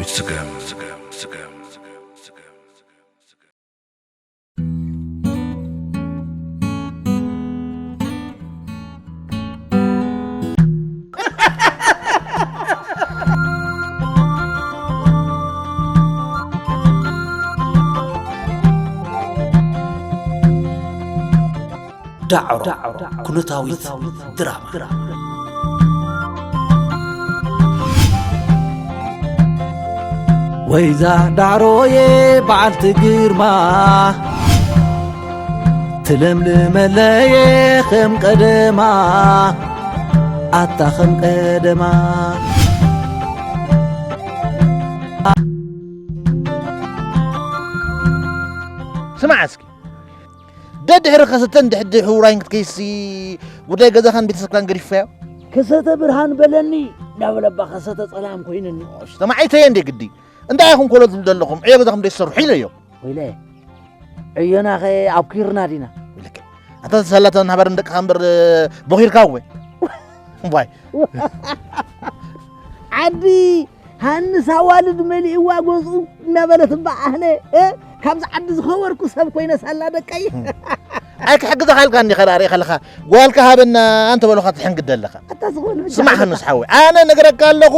ስጋም ዳዕሮ ኩነታዊት ድራማ። ወይዛ ዳዕሮየ በዓልቲ ግርማ፣ ትለምልመለየ ከም ቀደማ፣ ኣታ ከም ቀደማ። ስማዕ እስኪ፣ ደድሕሪ ከሰተን ድሕድሕ ውራይን ክትከይሲ፣ ጉዳይ ገዛኻን ቤተሰብካን ገዲፍካዮ? ከሰተ ብርሃን በለኒ፣ እንዳበለባ ከሰተ ጸላም ኮይነኒ። እሺ፣ ተማዓይተየ እንዴ ግዲ? እንታይ ኢኹም ኮሎ ትብሉ ዘለኹም? ዕዮ ገዛኹም ደይትሰርሑ ኢለዮ። ወይለ፣ ዕዮናኸ ኣብኪርና ዲና? ወይለከ፣ ኣታ ተሳላተ ናበር ንደቅኻ እምበር፣ ቦኺርካ እወ። ዋይ። ዓዲ ሃንስ ኣዋልድ መሊእዋ ገዝኡ እናበለት እምበኣር ኣነ፣ እ፣ ካብዚ ዓዲ ዝኸበርኩ ሰብ ኮይነ ሳላ ደቀይ። ኣይ ክሕግዘኻ ኢልካ እንዲኻ ዳኣ ሪኢኻ ኣለኻ። ጓልካ ሃበና እንተበሉኻ ትሕንግድ ኣለኻ። ኣታ ዝኾነ ስማዕ ሃንስ ሓወይ፣ ኣነ ነግረካ ኣለኹ፣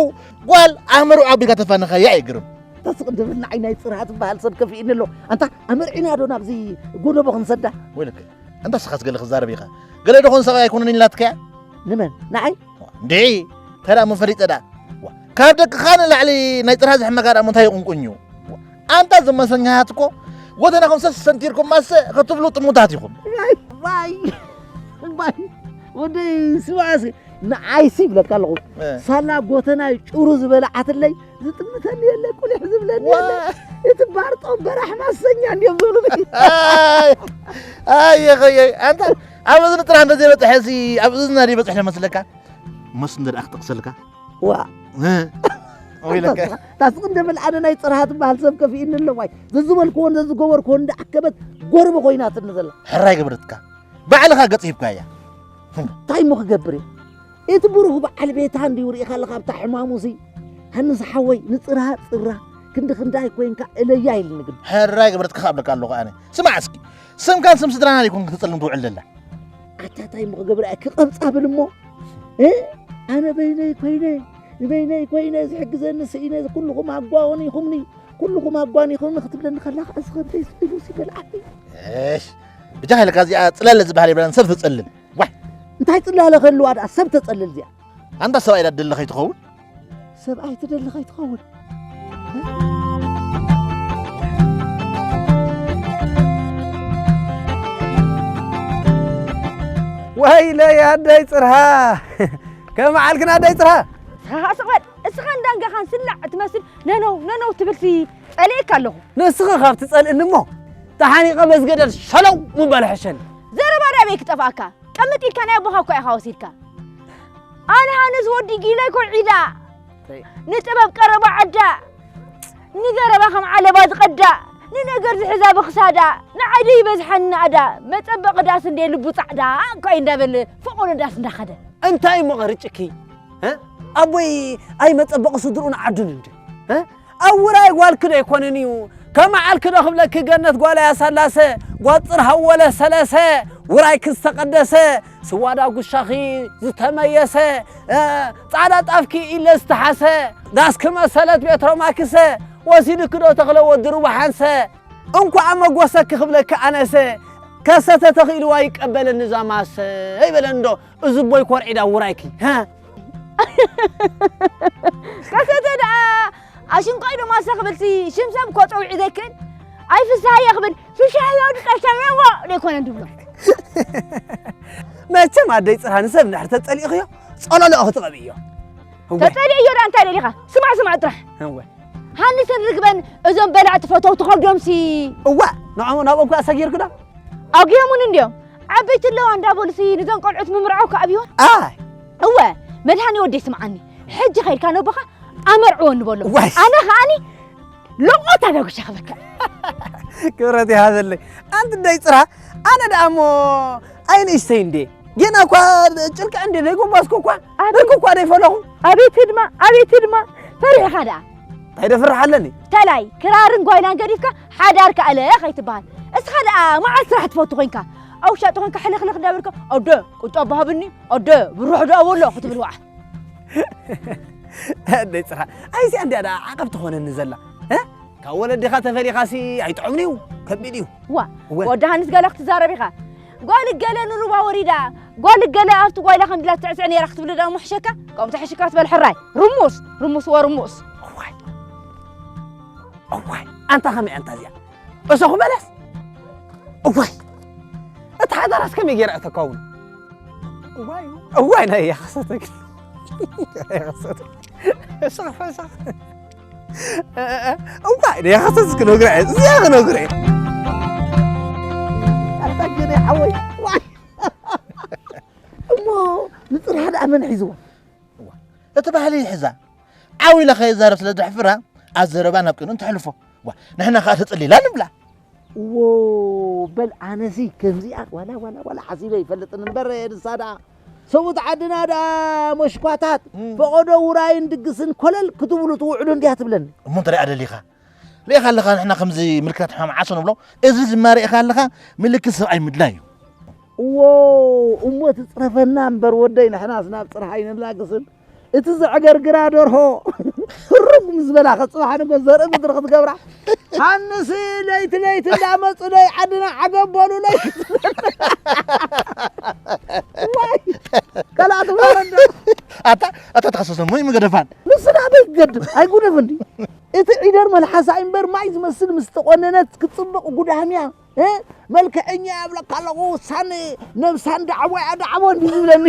ጓል ኣእምሮ ኣቢልካ ተፋንኻያ ኣይግርም። ኣታ ስቕ እንድብል ንዓይ ናይ ጽርሃ ትበሃል ሰብ ከፊእኒ ኣሎ። ኣንታ ኣመርዒና ዶ ናብዚ ጎደቦ ክንሰዳ? ወይለከ፣ ኣንታ ስኻስ ገለ ክዛረብ ኢኻ። ገለ ዶ ኾን ሰብኣይ ኣይኮነን ኢላትካያ? ንመን? ንዓይ? እንድዒ፣ እንታይ ደኣ እሞ ፈሊጠ ደኣ? ዋ፣ ካብ ደቅኻ ንላዕሊ ናይ ጽርሃ ዝሕመካ ደኣ እሞ እንታይ ይቕንቁኝ እዩ? ዋ፣ ኣንታ ዝመሰኛሃት እኮ ጎተናኹም ሰስ ሰንቲርኩም ማሰ ክትብሉ ጥሙታት ኢኹም። ዋይ፣ ዋይ፣ ዋይ፣ ወደይ ስማዕሲ፣ ንዓይሲ ይብለካ ኣለኹ። እ። ሳላ ጎተናይ ጭሩ ዝበልዓትለይ ዝጥምተኒ የለ፣ ቁሊሕ ዝብለኒ የለ። ዋ። እቲ ባርጦም በራሕ ማሰኛ እንድዮም ዝብሉኒ። ኣይ፣ ኣይ፣ የኸየይ፣ ኣንታ ኣብ እዝኒ ጥራሕ እንተዘይበጽሐሲ፣ ኣብ እዝንና ዘይበጽሐ መስለካ? መስ እንደ ደኣ ክጠቕሰልካ? ዋ። እ፣ ወይለከ። ታስቕ እንደ በል ኣነ ናይ ጽርሃ ትበሃል ሰብ ከፊእኒ ኣሎ። ዋይ፣ ዘዝበልክዎን ዘዝገበርክዎን እንደ ኣከበት ጎርቢ ኮይናትኒ ዘላ። ሕራይ ገበረትካ። ባዕልኻ ገጽ ሂብካያ። እንታይ እሞ ክገብር እየ? እቲ ብሩኽ በዓል ቤታ እንድዩ ርኢኻ ኣለኻ ኣብታ ሕማሙሲ። ሃንስ ሓወይ፣ ንጽርሃ ጽራ፣ ክንዲ ክንዳይ ኮይንካ እለያ ኢልኒ ግዲ። ሕራይ ገበረትካ ክብለካ ኣለኹ ኣነ። ስማዕ እስኪ፣ ስምካን ስም ስድራና ደይኮን ክትጽልም ትውዕል ዘላ? ኣታ እንታይ እሞ ክገብር እየ? ክቐብጻ ብል እሞ። እ? ኣነ በይነይ ኮይነ፣ ንበይነይ ኮይነ ዝሕግዘኒ ስኢነ፣ ኩልኹም ኣጓውን ኢኹምኒ፣ ኩልኹም ኣጓውን ኢኹምኒ ክትብለኒ ከላ፣ እዚ ኸብደይ ስኢሉ ሲበልዓኒ። እሽ፣ ብጃኻ ኢልካ እዚኣ ጽላለ ዝበሃል የብላን፣ ሰብ ትጸልል። ዋይ! እንታይ ጽላለ ከልዋ ደኣ ሰብ ተጸልል እዚኣ? ኣንታ ሰብኣይ ዳ ትደሊ ኸይትኸውን? ሰብኣይ ትደሊ ኸይትኸውን? ወይለይ ኣደይ ጽርሃ! ከመይ ዓልክን ኣደይ ጽርሃ? ስኻ ስቕ በል! እስኻን ዳንጋኻን ስላዕ እትመስል ነነው ነነው ትብልሲ ጸሊኤካ ኣለኹ። ንስኺ ካብ ትጸልእኒ እሞ ተሓኒቐ መዝገደል ሸለው ምባል ይሕሸኒ። ዘረባ ዶ ኣበይ ክጠፍኣካ? ቅምጥ ኢልካ ናይ ኣቦኻ እኮ ኢኻ ወሲድካ። ኣነ ሃንስ ወዲ ጊለ ኮርዒዳ፣ ንጥበብ ቀረባ ዓዳ፣ ንዘረባ ከም ዓለባ ዝቐዳ፣ ንነገር ዝሕዛ ብኽሳዳ፣ ንዓይ ዶ ይበዝሓኒ ናእዳ፣ መጸበቒ ዳስ እንደ ልቡ ጻዕዳ፣ እንኳይ እንዳበለ ፈቖዶ ዳስ እንዳኸደ። እንታይ እሞ ቐርጭኪ? እ? ኣቦይ ኣይ መጸበቒ ስድርኡን ዓዱን እንደ? እ? ኣብ ውራይ ጓልኪ ዶ ኣይኮነን እዩ? ከመ ዓልኪ ዶ ክብለኪ ገነት ጓል ኣያ ሳላሰ፣ ጓጽር ሃወለ ሰለሰ፣ ውራይኪ ዝተቐደሰ፣ ስዋ ዳጉሻኺ ዝተመየሰ፣ እ፣ ጻዕዳ ጣፍኪ ኢለ ዝተሓሰ፣ ዳስኪ መሰለት ቤት ሮማኪሰ፣ ወሲድኪ ዶ ተኽለ ወዲ ሩባ ሓንሰ፣ እንኳዕ መጎሰኪ ክብለኪ ኣነሰ፣ ከሰተ ተኽኢልዋ ይቀበለኒ ዛማሰ፣ ይበለኒ ዶ እዚ ቦይ ኮርዒዳ ውራይኪ፣ ሀ? ከሰተ ደኣ ኣሽንቋይ ዶ ማሰ ክብልሲ ሽም ሰብ እኮ ጸዊዑ ዘይክእል። ኣይ ፍስሃየ ክብል ፍሽሃየ ወዲ ቀሻ መዋ ዘይኮነ ድብሎ። መቸም ኣደይ ጽርሃ ንሰብ እንድሕር ተጸሊእኽዮ ጸለሎኦ ክትቐብእዮ። እወ። ተጸሊእዮ ደኣ እንታይ ደሊኻ? ስማዕ ስማዕ ጥራሕ። እወ። ሃንስን ርግበን እዞም በላዕቲ ፈተውቲ ከብዶምሲ። እወ፣ ንዕኦም ናብኦም ከኣ ሰጊርኪ ዶ? ኣጉዮሙን እንድዮም። ዓበይቲ ኣለዋ እንዳበሉሲ ንዞም ቆልዑት ምምርዓው ከኣብዮ። ኣይ። እወ፣ መድሃኒ ወደይ ስምዓኒ። ሕጂ ኸይድካ ነቦኻ ኣመርዕወኒ በሎ። ዋይ። ኣነ ኸኣኒ ሎቆታ ዳጉሻ ክበካ። ክብረት ይሃበለይ። ኣንቲ ደይ ጽራ፣ ኣነ ደኣ እሞ ኣይንእሽተይ እንዴ። ጌና እኳ ጭልቅዕ እንዴ ደይጎባዝኩ እኳ፣ ኣቤት። ደርኩ እኳ ደይፈለኹ። ኣቤት ህድማ፣ ኣቤት ህድማ። ፈሪሕኻ ደኣ። እንታይ ደፍርሕ ኣለኒ? ተላይ ክራርን ጓይላን ገዲፍካ ሓዳር ከኣለ ከይትበሃል። እስኻ ደኣ መዓል ስራሕ ትፈቱ ኮንካ? ኣብ ውሻጢ ኮንካ ሕልኽልኽ እንዳበልካ ኣደ ቁጠባ ሃብኒ፣ ኣደ ብሩሕ ደኣ በሎ ክትብል ዋዓ። ኣደይ ጽርሃ፣ ኣይዚኣ እንድያ ደኣ ዓቐብ ትኾነኒ ዘላ። እ? ካብ ወለድኻ ተፈሊኻሲ ኣይጥዑምን እዩ፣ ከቢድ እዩ። ዋ፣ እወ። ወዲ ሃንስ ገለ ክትዛረብ ኢኻ። ጓል ገለ ንሩባ ወሪዳ፣ ጓል ገለ ኣብቲ ጓይላ ከም ድላ ትዕስዕ ነይራ ክትብል ደኣ ምሕሸካ? ከምኡ ተሕሽካ ትበል ሕራይ። ርሙስ፣ ርሙስ ወርሙስ። እዋይ፣ እዋይ፣ ኣንታ ከመይ ኣንታ እዚኣ? እሰኹ መለስ። እዋይ፣ እቲ ሓዳራስ ከመይ ገይራ እተካውን? እዋይ፣ እዋይ፣ ናይ ያኸሰተክ። ያኸሰተክ። እሰኽ፣ እሰኽ። እዋይ፣ ናይ ያኸሰተክ ክነግራ እየ። እዚኣ ክነግራ እየ። ኣታ ገለ ሓወይ፣ ዋይ። እሞ ንጽርሃ ደኣ መን ሒዝዋ? እዋ፣ እቲ ባህሊ ይሕዛ። ዓው ኢላ ከይዛረብ ስለ ዘሕፍራ፣ ኣብ ዘረባ ናብ ቅንኡ ተሕልፎ። ዋ፣ ንሕና ከኣ ተጸሊላ ንብላ። እዎ፣ በል ኣነሲ ከምዚኣ ዋላ፣ ዋላ፣ ዋላ ሓሲበ ይፈልጥን እምበር፣ ንሳ ደኣ ሰብኡት ዓድና ደኣ መሽኳታት፣ እም። ፈቐዶ ውራይን ድግስን ኮለል ክትብሉ ትውዕሉ እንዲያ ትብለኒ። እሞ እንታይ ደኣ ደሊኻ? ርኢኻ ኣለኻ፣ ንሕና ከምዚ ምልክታት ሕማም ዓሶ ንብሎ፣ እዚ ዝማ ርኢኻ ኣለኻ፣ ምልክት ሰብኣይ ምድላይ እዩ። እዎ፣ እሞ ትጽረፈና እምበር ወደይ፣ ንሕናስ ናብ ጽርሃ ኣይንላግስን። እቲ ዘዕገርግራ ደርሆ፣ ህሩግ ምስ በላ፣ ከጽባሕ ንጎ ዘርኢ ምድሪ ክትገብራ። ሃንሲ ለይቲ ለይቲ እንዳመጹ ለይ ዓድና ዓገብ በሉ ለይ። ዋይ፣ ከላእ ትብሎ እንዶ። ኣታ፣ ኣታ ተኸሰሰ፣ ሞይ ምገደፋን። ንሱ ደኣ በይ ክገድፍ፣ ኣይጉደፍ እንዲ። እቲ ዒደር መልሓሳ እምበር ማይ ዝመስል ምስ ተቆነነት ክትጽብቕ ጉዳምያ። እ? መልክዐኛ እብለካ ኣለኹ፣ ሳን ነብሳን ዳዕቦ እያ፣ ዳዕቦ እንዲ ዝብለኒ።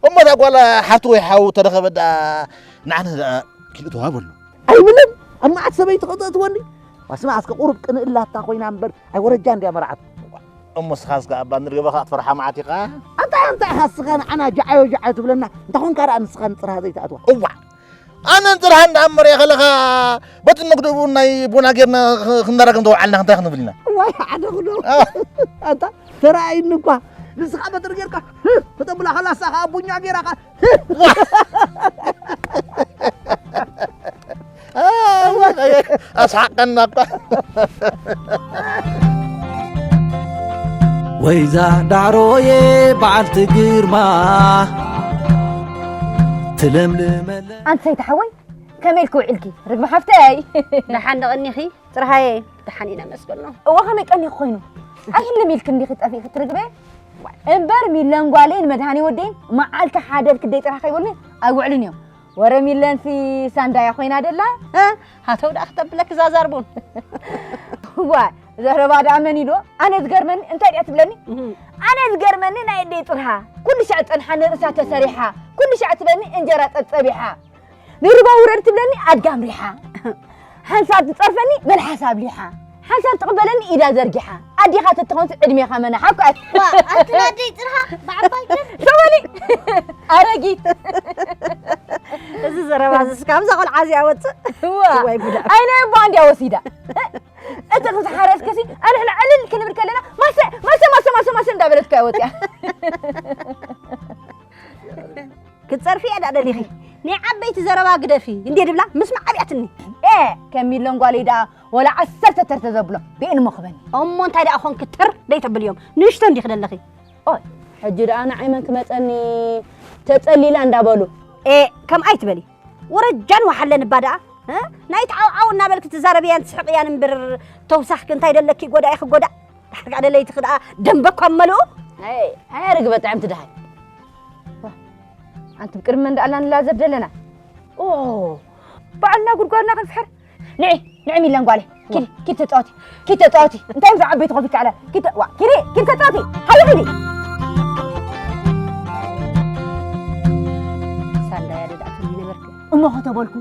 እሞ እታ ጓል ሓፍቲ ወይ ሓው ተረኸበ ደኣ ንዓነ ደኣ ኪልእትዋ በሎ። ኣይብልን፣ ኣብ መዓት ሰበይቲ ኸተእትወኒ። ዋስማ እስከ ቁሩብ ቅንእ እላታ ኮይና እምበር፣ ኣይ ወረጃ እንድያ መርዓት። እሞ እስኻ እስከ ኣባ ንርገበኻ ክትፈርሓ መዓት ኢኻ? ኣንታ፣ ኣንታ ኢኻ እስኻ ንዓና ጃዓዮ ጃዓዮ ትብለና? እንተ ኾንካ ደኣ ንስኻ ንጽርሃ ዘይትኣትዋ። እዋ! ኣነ ንጽርሃ እንዳ ኣመረ ከለኻ በቲ መግደቡ ናይ ቡና ጌርና ኽ-፣ ክንዳረግ እንተወዓልና እንታይ ክንብል ኢና? ዋይ፣ ሓደ ክዶ። ኣዎ። ኣንታ ተራእይኒ እኳ። ንስኻ በትሪ ጌርካ፣ ህ፣ ከተብላ ከላ፣ ንሳ ኸኣ ቡኛ ጌራ ኸኣ፣ ህ። ኣዎ፣ ኣስሓቀና እኳ። ወይዛ ዳዕሮዬ በዓልቲ ግርማ ትለምልመለ። ኣንቲ ሰይቲ ሓወይ፣ ከመይ ኢልኪ ውዒልኪ? ርግቢ ሓፍተይ። ደሓን ዶ ቀኒኺ? ጽርሃየ፣ ደሓን ኢና መስገኖ። እወ፣ ከመይ ቀኒኺ ኮይኑ? ኣይህልም ኢልኪ እንዲኺ ጠፊእኪ ትርግበ? እምበር ሚለን ጓለይን መድሃኒ ወደይን መዓልቲ ሓደ ኢልኪ ደይ ጥራሕ ከይበሉኒ ኣይውዕልን እዮም። ወረ ሚለንሲ ሳንዳያ ኮይና ደላ? እ? ሃተው ደኣ ክተብለኪ ዛዛርቡን። ዋ፣ ዘረባ ደኣ መን ኢሉ? ኣነ ዝገርመኒ፣ እንታይ ድያ ትብለኒ? እህ። ኣነ ዝገርመኒ ናይ ኣደይ ጥርሃ። ኩሉ ሻዕ ጸንሓ ንርእሳ ተሰሪሓ። ኩሉ ሻዕ ትብለኒ እንጀራ ጸብጸቢሓ። ንሩባ ውረድ ትብለኒ ኣድጋም ሪሓ። ሓንሳብ ትጸርፈኒ መልሓስ ኣብሊሓ። ሓንሳብ ትቕበለኒ ኢዳ ዘርጊሓ። ኣዴኻ ተትኾንስ ዕድሜኻ መናሓ እኮ እያ። ዋ፣ ኣንቲ ናደይ ጥርሃ ብዓባይ ግን። ሰበሊ! ኣረጊት! እዚ ዘረባ እዚ እስካብ እዛ ቆልዓ እዚኣ ወፅእ። እዋ። ወይ ጉዳ። ኣይነ እባ እንድያ ወሲዳ። እቲ ክሳብ ሓረስከሲ ኣልሕና ዕልል ክንብል ከለና ማሰ፣ ማሰ፣ ማሰ፣ ማሰ፣ ማሰ እንዳበለትካ እያ ወፂኣ። ክትጸርፊ እያ ደኣ ደሊኺ? ናይ ዓበይቲ ዘረባ ግደፊ። እንዴ ድብላ ምስማዕ ኣብያትኒ። ኤ፣ ከሚሎን ጓለይ ደኣ ወላ ዓሰርተ ተር ተዘብሎ ብኤን እሞ ክበኒ። እሞ እንታይ ደኣ ኾንኪ ተር ደይተብልዮም? ንእሽቶ እንዲኺ ደለኺ። ኦይ፣ ሕጂ ደኣ ንዓይ መን ክመጸኒ? ተጸሊላ እንዳበሉ። ኤ፣ ከምኣ ኣይትበሊ። ወረጃን ወሓለን እባ ደኣ፣ እ? ናይ ተዓውዓው እናበልኪ ትዛረብያን ትስሕቕያን እምበር ተውሳኽኪ እንታይ ደለኪ? ጎዳኢኺ ጎዳእ። ዳሕርጋ ደለይትኺ ደኣ ደንበ እኳ መሉኡ። ኣይ፣ ኣይ፣ ርግበ ጥዕምቲ ደሃይ። ዋ፣ ኣንቲ ብቅድሚ መን ደኣልና ንላዘብ ዘለና? ኦ፣ ባዕልና ጉድጓድና ክንፍሕር። ንዒ፣ ንዒ ሚለን ጓለይ። ኪዲ፣ ኪዲ ተጻወቲ። ኪዲ ተጻወቲ። እንታይ ምስ ዓበይቲ ኮፊ ከዕለ? ኪዲ፣ ዋ፣ ኪዲ፣ ኪዲ ተጻወቲ። ሃየ ኪዲ። ሳንዳያ ደኣ ትብሊ ነበርኪ። እሞ ከተበልኩ።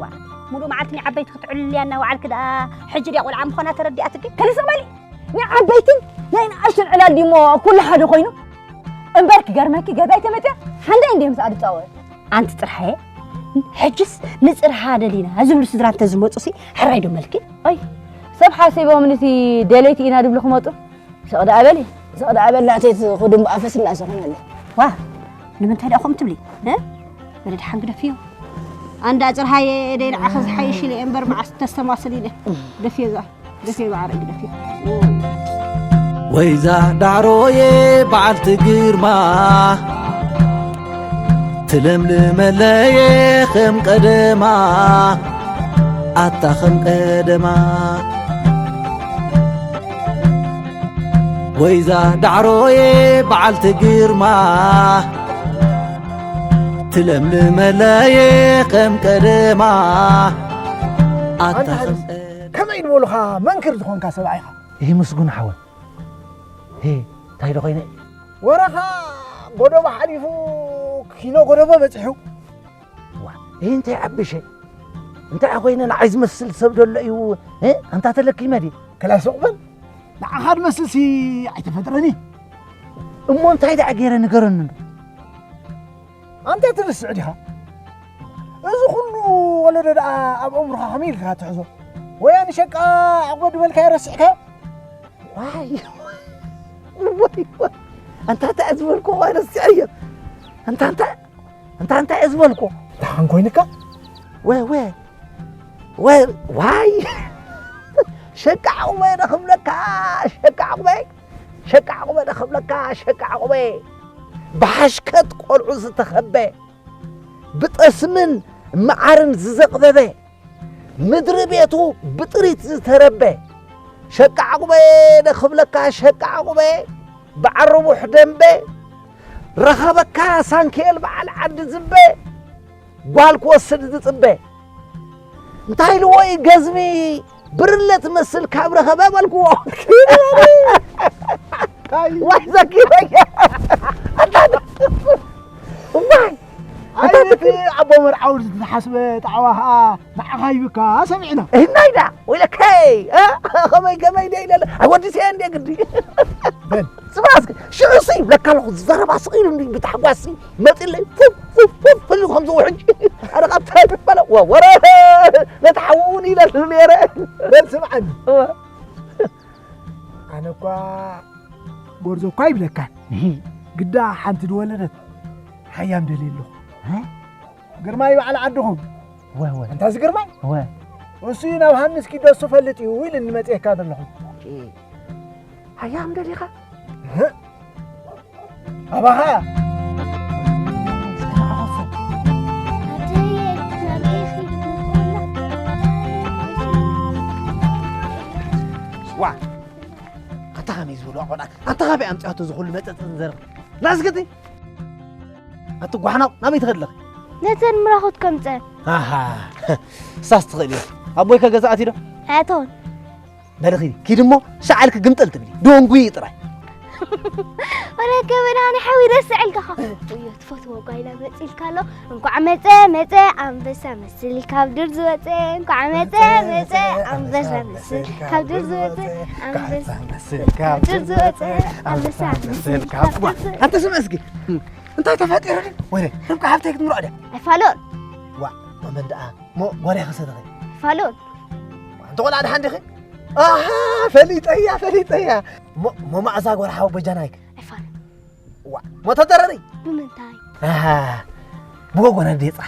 ዋ፣ ሙሉእ መዓልቲ ንዓበይቲ ክትዕልልያ እናወዓልኪ ደኣ፣ ሕጂ ድያ ቆልዓ ምዃና ተረዲኣትኪ? ከሊስቕ በሊ። ንዓበይትን ናይ ንኣሽቱን ዕላል ድዩሞ ኩሉ ሓደ ኮይኑ? እምበር ክገርመኪ ገዛይ ተመፅያ ሓንዳይ እንድየ ምስኣ ዝፃወት። ኣንቲ ፅርሓየ፣ ሕጅስ ንፅርሃ ደሊና ዝብሉ ስድራ እንተዝመፁሲ ሕራይ ዶ መልኪ? ኣይ፣ ሰብ ሓሲቦም ንቲ ደለይቲ ኢና ድብሉ ክመፁ? ስቕ ደኣ በሊ፣ ስቕ ደኣ በሊ፣ ናተይ እቲ ክዱምባ ኣፈስ እናሰኾነ ኣሎ። ዋ፣ ንምንታይ ደኣ ከምኡ ትብሊ? እ? በሊ ደሓን ግደፍዮ። ኣንዳ ጭርሃየ ደይ ንዓኸ ዝሓይሽ ኢለ እምበር መዓስ ተስተማስል ኢለ ደፍየ እዛ ደፍየ ብዓረግ ደፍየ። ወይዛ ዳዕሮየ በዓልቲ ግርማ ትለምልመለየ ከም ቀደማ ኣታ ከም ቀደማ። ወይዛ ዳዕሮየ በዓልቲ ግርማ ትለምልመለየ ከም ቀደማ ኣታ ኣንታ ከም ሃንስ፣ ከመይ ዝበሉኻ መንክር ዝኾንካ ሰብኣይ ኢኻ? ይህ ምስጉን ሓወ። ሄ፣ እንታይ ዶ ኮይነ? ወረኻ ጎደቦ ሓሊፉ ኪኖ ጎደቦ በጺሑ። ዋ፣ ይህ እንታይ ዓብሸ? እንታይ ኮይነ ንዓይ ዝመስል ሰብ ደሎ እዩ? እ? ኣንታ ተለኪመ ድየ? ከላይ ሱቕ በል። ንዓኻ ድመስልሲ ኣይተፈጥረኒ። እሞ እንታይ ደኣ ገይረ ንገረኒ እንዶ? ኣንተ ትርስዕ ዲኻ? እዚ ኩሉ ወለዶ ደኣ ኣብ ኣእምሮኻ ከመይ ኢልካ ትሕዞ? ወያ ንሸቃ ዕቑበ ድበልካዮ ረሲዕካዮ? ዋይ፣ ዋይ፣ ዋይ። ኣንታ እንታይ ዝበልኩ ዋይ ረሲዐዮ። ኣንታ እንታይ፣ ኣንታ እንታይ ዝበልኩ? ደሓን ኮይንካ? ወ-፣ ወ-፣ ወ-፣ ዋይ። ሸቃ ዕቑበ ዶ ክብለካ፣ ሸቃ ዕቑበ፣ ሸቃ ዕቑበ ዶ ክብለካ፣ ሸቃ ዕቑበ። ብሓሽከት ቆልዑ ዝተኸበ፣ ብጠስምን መዓርን ዝዘቕበበ፣ ምድሪ ቤቱ ብጥሪት ዝተረበ፣ ሸቃ ዕቑበ ዶ ክብለካ፣ ሸቃ ዕቑበ፣ ብዓርቡሕ ደንበ፣ ረኸበካ ሳንክኤል በዓል ዓዲ ዝበ፣ ጓል ክወስድ ዝጽበ። እንታይ ኢልዎ እዩ ገዝሚ ብርለ ትመስል ካብ ረኸበ በልክዎ። ኣይ። ዋይ ዘኪረያ። ኣታ ደ-፣ ዋይ። ኣታ ኣይ ደ-፣ እቲ ኣቦ መርዓዊ ዝተሓስበ ጣዕዋ ኸኣ ንዓኻ ይብካ ሰሚዕና። እናይ ዳ፣ ወይለከይ፣ እ? ከመይ፣ ከመይ ደ ኢለ፣ ኣይ ወዲ ሰያ እንደ ግዲ። በል። ስማ እስኪ፣ ሽዑ ሲ ይብለካ ኣለኹ፣ ዝዘረባ ስቕ ኢሉ እንዲ ብታሕጓስ ሲ መጺለይ፣ ፉፍ፣ ፉፍ፣ ፉፍ፣ ፍሉ ከምዚ ውሕጅ። ኣረ፣ ካብታ ይበለ፣ ወ-፣ ወረ፣ ነቲ ሓዉ እውን ኢለሉ ነይረ። በል ስምዓኒ። እወ። ኣነ እኳ ጎርዞ እኳ ይብለካን። እሂ። ግዳ ሓንቲ ዝወለደት ሓያም ደልየ ኣለኹ። እ? ግርማይ በዓል ዓድኹም። ወ፣ ወ። ኣንታ እዚ ግርማይ? ወ። እሱ እዩ ናብ ሃንስ ኪዶ እሱ ፈልጥ እዩ ኢሉ ንመጽኤካ ዘለኹ። እ። ሓያም ደሊኻ? እህ። ኣባኻ። ዋ፣ ኣታ ከመይ ዝበሉ ቆልዓ፣ ኣታ ካበይ ኣምጺኣቶ ዝኹሉ መጸጽን ዘረባ? ናዝግቲ! ኣቲ ጓሕናው፣ ናበይ ትኸድለኺ? ነተን ምራኹት ከምጸን። ኣሃ፣ እሳስ ትኽእል እያ። ኣቦይ ከ ገዛ ኣትዩ ዶ? ኣእተወን። በሊ ኺዲ፣ ኪዲ እሞ ሻዕ ኢልኪ ግምጥል ትብሊ። ደንጉዪ ጥራይ። ወለከ መድሃኒ ሓዊ ረስዐልካ ኸ። እዮ ትፈትዎ ጓይላ መጺልካ ኣሎ። እንኳዕ መጸ፣ መጸ፣ ኣንበሳ መስል ካብ ዱር ዝወጸ። እንኳዕ መጸ፣ መጸ፣ ኣንበሳ መስል ካብ ዱር ዝወጸ። ኣንበሳ መስል ካብ ዱር ዝወጸ። ኣንበሳ መስል ካብ ዱር ዝወጸ። ኣንተ ስምዐ እስኪ። እንታይ ተፈጢሩ ድዩ? ወይኔ፣ ርብቃ ሃብተይ ክትምርዖ ድያ? ኣይፋሎን። ዋ፣ መመን ደኣ? ሞ ጓርያ ከሰተኸ? ኣይፋሎን። ኣንቲ ቆልዓ ደሓን ዲኺ? ኣሃ፣ ፈሊጠያ፣ ፈሊጠያ። ሞ፣ ሞ መኣዛ ጓል ሓወቦይ ጃናይክ? ኣይፋሎን። ዋ፣ ሞ ተደረሪ? ብምንታይ? ኣሃ፣ ብጎጎ ነዴጻ።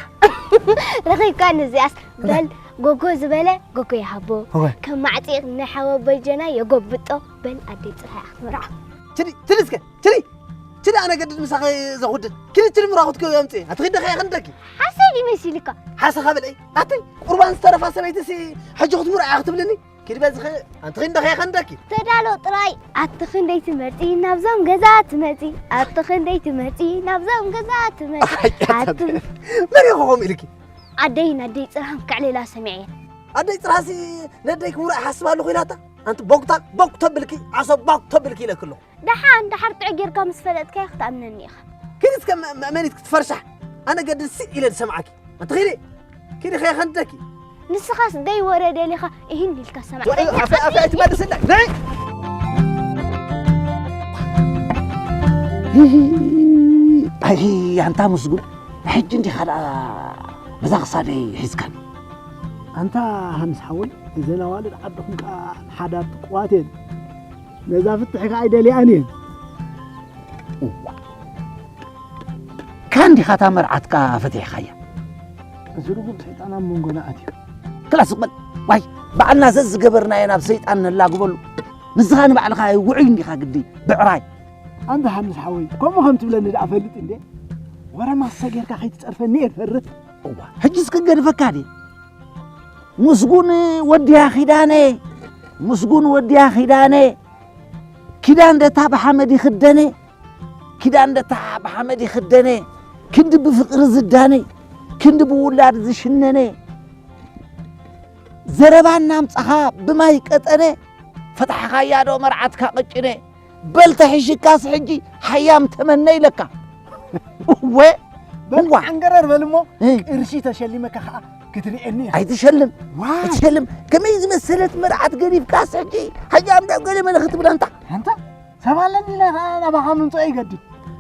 ረኺብካ ነዚኣስ። እንታይ? በል፣ ጎጎ ዝበለ ጎጎ ይሃቦ። እወ። ከም ማዕጺቕ ናይ ሓወቦይ ጀና የጎብጦ። በል፣ ኣደይ ጽርሃ ክትምርዖ። ትዲ፣ ትዲ እስከ፣ ትዲ። ችዲ ኣነ ገድድ ምሳኺ ዘኹድድ። ኪዲ ችዲ ምራኹት ከው ኣምጽእ። ኣቲ ኺዲ ኸይ ኸንደኪ። ሓሰይ ድዩ መሲልካ? ሓሰኻ በልዒ። ኣቲ ቁርባን ዝተረፋ ሰበይቲ ሲ ሕጂ ክትምርዖ እያ ክትብልኒ? ኪዲ በዚ ኸ-፣ ኣንቲ ኺዲ ኸይ ኸንደኪ። ተዳሎ ጥራይ። ኣቲ ክንደይ ትመርጺ ናብዞም ገዛ ትመጺ። ኣቲ ክንደይ ትመርጺ ናብዞም ገዛ ትመጺ። ኣይ፣ ኣቲ ኣታ መን ኢኹ ከምኡ ኢልኪ? ኣደይ ናደይ ጽርሃም ከዕልላ ሰሚዐ። ኣደይ ጽርሃሲ ነደይ ክምርዖ ይሓስብ ኣለኹ ኢላታ። ኣንቲ ቦክታ፣ ቦክ ተብልኪ፣ ዓሶ ቦክ ተብልኪ ኢለኪ ኣለኹ። ደሓን፣ ደሓር ጥዑይ ጌርካ ምስ ፈለጥካዮ ክትኣምነኒ ኢኻ። ኪዲ እስከ መ-፣ መ-፣ መኒት ክትፈርሻሕ። ኣነ ገድል ስቕ ኢለ ዝሰምዓኪ። ኣንቲ ኪዲ፣ ኪዲ ከይኸንደኪ። ንስኻስ ደይ ወረ ደሊኻ እሂን ኢልካ ሰምዓ። ወ-፣ ኣፈ-፣ ኣፈ ኣይትመልስለይ። ነይ! ኣይ፣ ኣንታ ምስጉን፣ ሕጂ እንዲኻ ደኣ በዛ ክሳደይ ሒዝካኒ። ኣንታ ሃንስ ሓወይ፣ እዘን ኣዋልድ ዓድኹም ከኣ ሓዳር ጥቁዋት እየን። ነዛ ፍትሒ ከኣ ኣይደልያን እየን። እዋ። ካን ዲኻ እታ መርዓትካ ፈቲሕካያ? እዚ ርጉም ሰይጣን ኣብ መንጎና ኣትዩ። ክላስ በል። ዋይ፣ ባዕልና ዘዝገበርናዮ ናብ ሰይጣን ነላግበሉ። ንስኻ ንባዕልኻ ውዑይ እንዲኻ ግዲ፣ ብዕራይ። ኣንታ ሃንስ ሓወይ፣ ከምኡ ከም ትብለኒ ደኣ ፈልጥ እንዴ? ወረ ማሰ ጌርካ ከይትጸርፈኒ እየ ዝፈርህ። እዋ፣ ሕጂስ ክገድፈካ ድየ? ምስጉን ወዲያ ኪዳነ፣ ምስጉን ወዲያ ኪዳነ፣ ኪዳን ደታ ብሓመድ ይኽደነ፣ ኪዳን ደታ ብሓመድ ይኽደነ፣ ክንዲ ብፍቕሪ ዝዳነ፣ ክንዲ ብውላድ ዝሽነነ፣ ዘረባ እናምጻኻ ብማይ ቀጠነ፣ ፈታሕኻያ ዶ መርዓትካ ቀጭነ፣ በል ተሒሽካስ ሕጂ ሃያም ተመነ ኢለካ። እወ፣ በል እዋ። ዓንገረር በል እሞ፣ እ። ቅርሺ ተሸሊመካ ኸዓ ክትርእየኒ ኢኻ። ኣይትሸልም፣ ዋይ። ኣይትሸልም። ከመይ ዝመሰለት መርዓት ገዲፍካስ ሕጂ ሃያም ዶ ገለ መለ ክትብል ኣንታ? ኣንታ፣ ሰብ ኣለኒ ኢለ ኸዓ ናባኻ ምምፅኦ ይገድድ።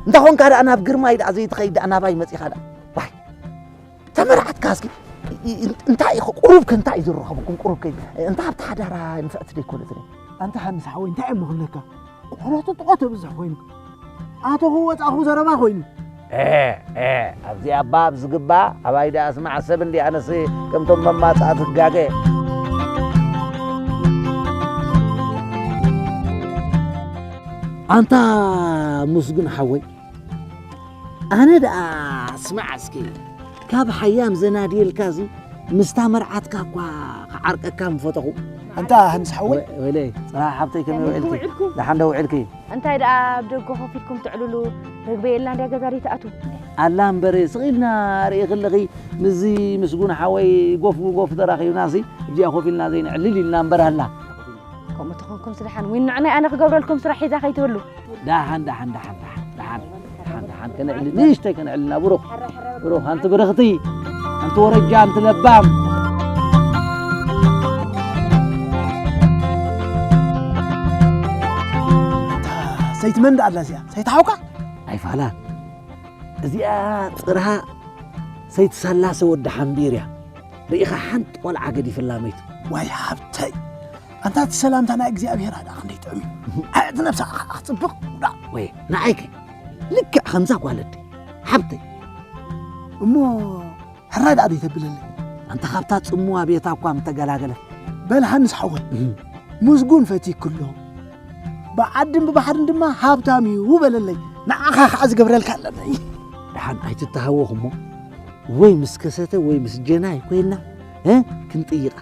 እንተ ኾንካ ደኣ ናብ ግርማይ ደኣ ዘይትኸይድ ደኣ ናባይ መፂኻ ደኣ። ዋይ። ተመርዓትካ እስኪ እ-፣ እ-፣ እንታይ ኢኹ? ቁሩብ ከ እንታይ እዩ ዝረኸበኩም? ቁሩብ ከ እንታይ ኣብቲ ሓዳራ ንፍዕቲ ደይኮነት? ኣንታ ሃንስ ሓወይ፣ እንታይ እሞ ክብለካ? ቆሎ ጥጥቆ ተብዝሕ ኮይኑ። ኣተኹ ወጻኹ ዘረባ ኮይኑ። ኤ፣ ኤ፣ ኣብዚ ኣባ ኣብ ዝግባ ኣባይ ደኣ ስማዕ ሰብ እንዲ ኣነስ ከምቶም መማጻእቲ ትጋገ። ኣንታ ምስጉን ሓወይ፣ ኣነ ደኣ ስማዕ እስኪ፣ ካብ ሓያም ዘናድየልካ እዚ ምስታ መርዓትካ እኳ ክዓርቀካ ምፈተኹ። ኣንታ ሃንስ ሓወይ። ወ-፣ ወይለይ፣ ጽባሕ ሓብተይ ከመይ ከመይ ውዒልኪ? ውዒልኩም? ደሓን ዶ ውዒልኪ? እንታይ ደኣ ኣብ ደገ ኮፍ ኢልኩም ትዕልሉ? ርግበ የላ እንድያ ገዛ ደይትኣትዉ? ኣላ እምበር ስቕ ኢልና ርኢኺ ኣለኺ፣ ምስዚ ምስጉን ሓወይ ጎፍ ንጎፍ ተራኺብናሲ፣ እዚኣ ኮፍ ኢልና ዘይንዕልል ኢልና እምበር ኣላ። ከምኡ ተኾንኩምሲ ደሓን፣ ዊን ንዕናይ ኣነ ክገብረልኩም ስራሕ ሒዛ ከይትህሉ። ደሓን፣ ደሓን፣ ደሓን፣ ደሓን፣ ደሓን፣ ደሓን፣ ደሓን፣ ከነዕሊ፣ ንእሽተይ ከነዕሊ ኢና፣ ብሩኽ፣ ብሩኽ፣ ኣንቲ ብርኽቲ፣ ኣንቲ ወረጃ፣ ኣንቲ ለባም። ሰይቲ መን ደኣ ኣላ እዚኣ? ሰይቲ ሓውካ? ኣይፋላን። እዚኣ ጽርሃ ሰይቲ ሳላሰ ወዲ ሓምቢር እያ። ርኢኻ ሓንቲ ቆልዓ ገዲፍላ መይቱ። ዋይ ሃብተይ፣ ኣንታ እቲ ሰላምታ ናይ እግዚኣብሔር ኣዳ ክንደይ ጥዑም እዩ። ኣየት ነብሳ ኸዓ ክጽብቕ ዳ። ወይ ንዓይከ ልክዕ ከምዛ ጓል ኣደይ ሓብተይ። እሞ ሕራይ ደኣ ደይተብለለይ? ኣንታ ካብታ ጽምዋ ቤታ እኳ ምተገላገለት። በል ሃንስ ሓወይ፣ እህ። ምስጉን ፈቲክሎ። ብዓድን ብባሕርን ድማ ሃብታም እዩ በለለይ። ንዓኻ ኸዓ ዝገብረልካ ኣለኒ። ደሓን ኣይትተሃወኽ እሞ፣ ወይ ምስ ከሰተ ወይ ምስ ጀናይ ኮይና፣ እ፣ ክንጥይቓ።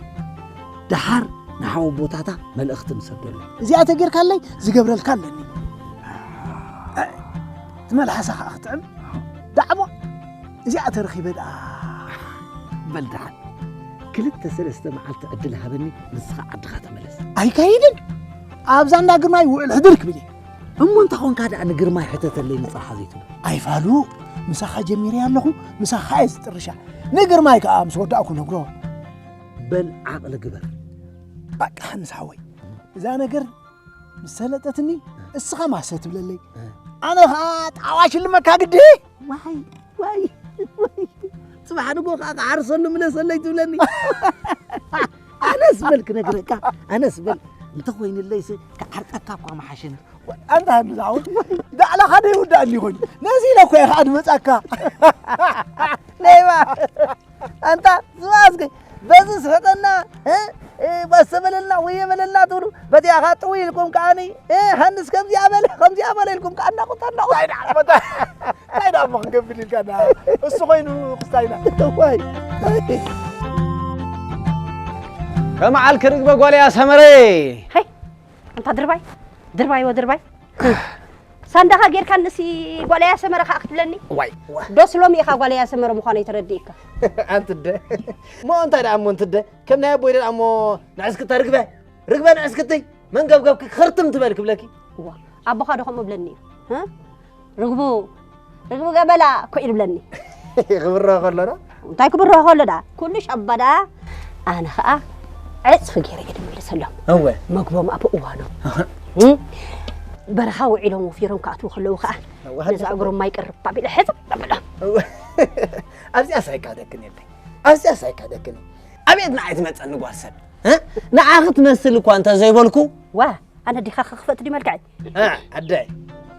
ደሓር ንሓወቦታታ መልእኽቲ ንሰደሉ። እዚኣ ተጌርካለይ ዝገብረልካ ኣለኒ። እ፣ እቲ መልሓሳ ኸዓ ክጥዕም። ዳዕሞ እዚኣ ተረኺበ ደኣ። በል ደሓን፣ ክልተ ሰለስተ መዓልቲ ዕድል ሃበኒ፣ ንስኻ ዓድኻ ተመለስ። ኣይካይድን። ኣብዛ እንዳ ግርማይ ውዕል ሕድር ክብል እየ። እሞ እንተ ኾንካ ደኣ ንግርማይ ሕተተለይ ንጽርሓ ዘይትብል። ኣይፋሉ፣ ምሳኻ ጀሚረያ ኣለኹ፣ ምሳኻ እየ ዝጥርሻ። ንግርማይ ከኣ ምስ ወዳእኩ ነግሮ። በል ዓቕሊ ግበር። በቃ ሃንስ ሓወይ፣ እዛ ነገር ምስ ሰለጠትኒ፣ እስኻ ማሰ ትብለለይ። እ። ኣነ ኸኣ ጣዋ ሽልመካ ግዲ። ዋይ፣ ዋይ፣ ዋይ። ጽባሕ ንግሆ ኸኣ ክዓርሰሉ ምለሰለይ ትብለኒ። ኣነስ በል ክነግረካ፣ ኣነስ በል እንተኾይንለይሲ ክዓርቀካ እኳ ምሓሸኒ። ኣንታ ሃንስ ሓወይ፣ ዳዕላኻ ዶ ይውዳእኒ ኮይኑ? ነዚ ኢለ እኮ እየ ኸኣ ድመጻካ። ነይባ። ኣንታ ዝባስከ በዚ ስሕቀና፣ እ፣ እ፣ ባሰ በለልና፣ ወየ በለልና ትብሉ፣ በዚኣ ኸዓ ጥው ኢልኩም ከዓኒ፣ እ፣ ሃንስ ከምዚኣ በለ፣ ከምዚኣ በለ ኢልኩም ከዓኒ ናቑት፣ ናቑት። እንታይ ደኣ፣ እንታይ ደኣ እሞ ክንገብር ኢልካና? እሱ ኮይኑ ክስታይና። ዋይ። ከመዓልኪ ርግበ ጓል እያ ሰመረ። ሀይ፣ ኣንታ ድርባይ፣ ድርባይ ወድርባይ። ሳንዳኻ ጌርካ ንሲ ጓል እያ ሰመረ ኸኣ ክትብለኒ? ዋይ፣ ዋይ። ዶስ ሎሚ ኢኻ ጓል እያ ሰመረ ምዃነይ ተረዲእካ? ኣንቲ ኣደ። እሞ እንታይ ደኣ እሞ ኣንቲ ኣደ? ከም ናይ ኣቦይ ደኣ እሞ ንዕስክታ ርግበ፣ ርግበ ንዕስክተይ፣ መንገብገብኪ ክኽርትም ትበል ክብለኪ? እዋ፣ ኣቦኻ ዶ ከምኡ እብለኒ እዩ? እ? ርግቡ፣ ርግቡ ገበላ እኮ እዩ ዝብለኒ። ክብርሆ ከሎ ዶ? እንታይ ክብርሆ ከሎ ደኣ? ኩሉ ሻባ ደኣ ኣነ ኸኣ ዕጽፊ ገይረ እየ ዝምልሰሎም። እወ። መግቦም ኣብ እዋኖም። ኣሃ። እም? በረኻ ውዒሎም ወፊሮም ክኣትዉ ከለዉ ኸኣ እወ፣ ነዚ ሃደ እግሮም ማይ ቅርብ ኣቢለ ሕጽብ ኣብሎም። እወ። ኣብዚኣስ ኣይካደክን የለይ። ኣብዚኣስ ኣይካደክን። ኣቤት ንዓይ ትመጸኒ ጓል ሰብ። እ? ንዓኺ ትመስል እኳ እንተ ዘይበልኩ። ዋ፣ ኣነ ዲኻ ክኽፈት ድዩ መልክዐይ? እ፣ ኣደይ።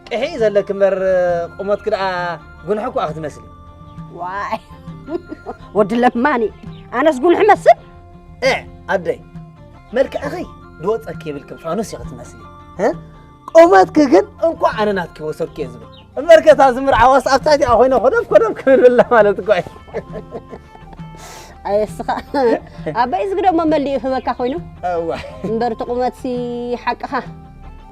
ቅሒ ዘለኪ እምበር ቁመትኪ ደኣ ጉንሒ እኮ ክትመስሊ። ዋይ። ወዲ ለማኒ፣ ኣነስ ጉልሕ መስል? ኤ፣ ኣደይ፣ መልክዕኺ ድወጸኪ የብልክን፣ ፋኑስ ኢኺ ትመስሊ። እ? ቁመትኪ ግን እንኳዕ ኣነ ናትኪ ወሰድኩ እየ ዝብል። እምበርከ እታ ዝምርዓዋስ ኣብ ትሕቲኣ ኮይነ ኮደብ ኮደብ ክብል ብላ ማለት እኮ እዩ። ኣየስኻ፣ ኣበይ ዝግደሞ መሊኡ ይህበካ ኮይኑ? እዋ። እምበር እቲ ቁመትሲ ሓቅኻ።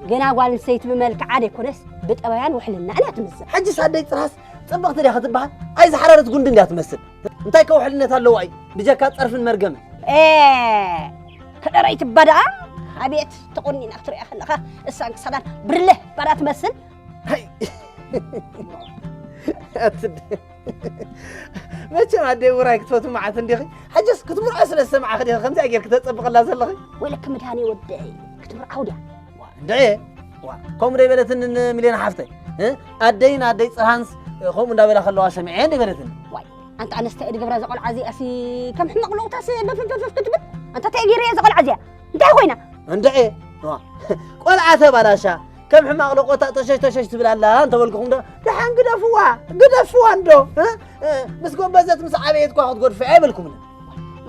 ገና ጓል ኣንስተይቲ ብመልክዓ ደይኮነስ ብጠባያን ውሕልናን እያ ትምዘን። ሕጂስ ኣደይ ጽርሃስ ጽብቕቲ ድያ ክትበሃል? ኣይ ዝሓረረት ጉንዲ እንድያ ትመስል። እንታይ ከ ውሕልነት ኣለዋ እዩ? ብጀካ ጸርፍን መርገምን። ኤ፣ ከደረይቲ ባዳ፣ ኣቤት ተቆኒና ክትሪኣ ከለኻ እሳን ክሳዳን ብርለ ባዳ ትመስል። ሃይ። ኣትድ-፣ መቸም ኣደይ ውራይ ክትፈቱ መዓት እንዲኺ። ሕጅስ ክትምርዖ ስለ ዝሰማዕኺ ዲኺ ከምዚኣ ጌርኪ ተጸብቕላ ዘለኺ? ወይለኪ መድሃኔ ወደይ፣ ክትምርዓው ድያ? ዋ፣ እንድዒ፣ ዋ፣ ከምኡ ዶ ይበለትኒ ን-፣ ሚልዮን ሓፍተይ? እ? ኣደይን ኣደይ ጽርሃንስ ከምኡ እንዳበላ ከለዋ ሰሚዐ እንዶ ይበለትኒ። ዋይ፣ ኣንታ ኣነስ እንታይ እየ ዝገብራ እዛ ቆልዓ እዚኣሲ? ከም ሕማቕ ለቑታስ በፍፍፍፍ ክትብል? ኣንታ እንታይ እየ ገይረያ እዛ ቆልዓ እዚኣ? እንታይ ኮይና? እንድዒ፣ ዋ፣ ቆልዓ ተባላሻ፣ ከም ሕማቕ ለቆታ ጠሸሽ ጠሸሽ ትብል ኣላ እንተበልኩኹም ዶ? ደሓን ግደፍዋ፣ ግደፍዋ እንዶ፣ እ? እ፣ ምስ ጎበዘት ምስ ዓበየት እኳ ክትጎድፍያ ኣይበልኩምን።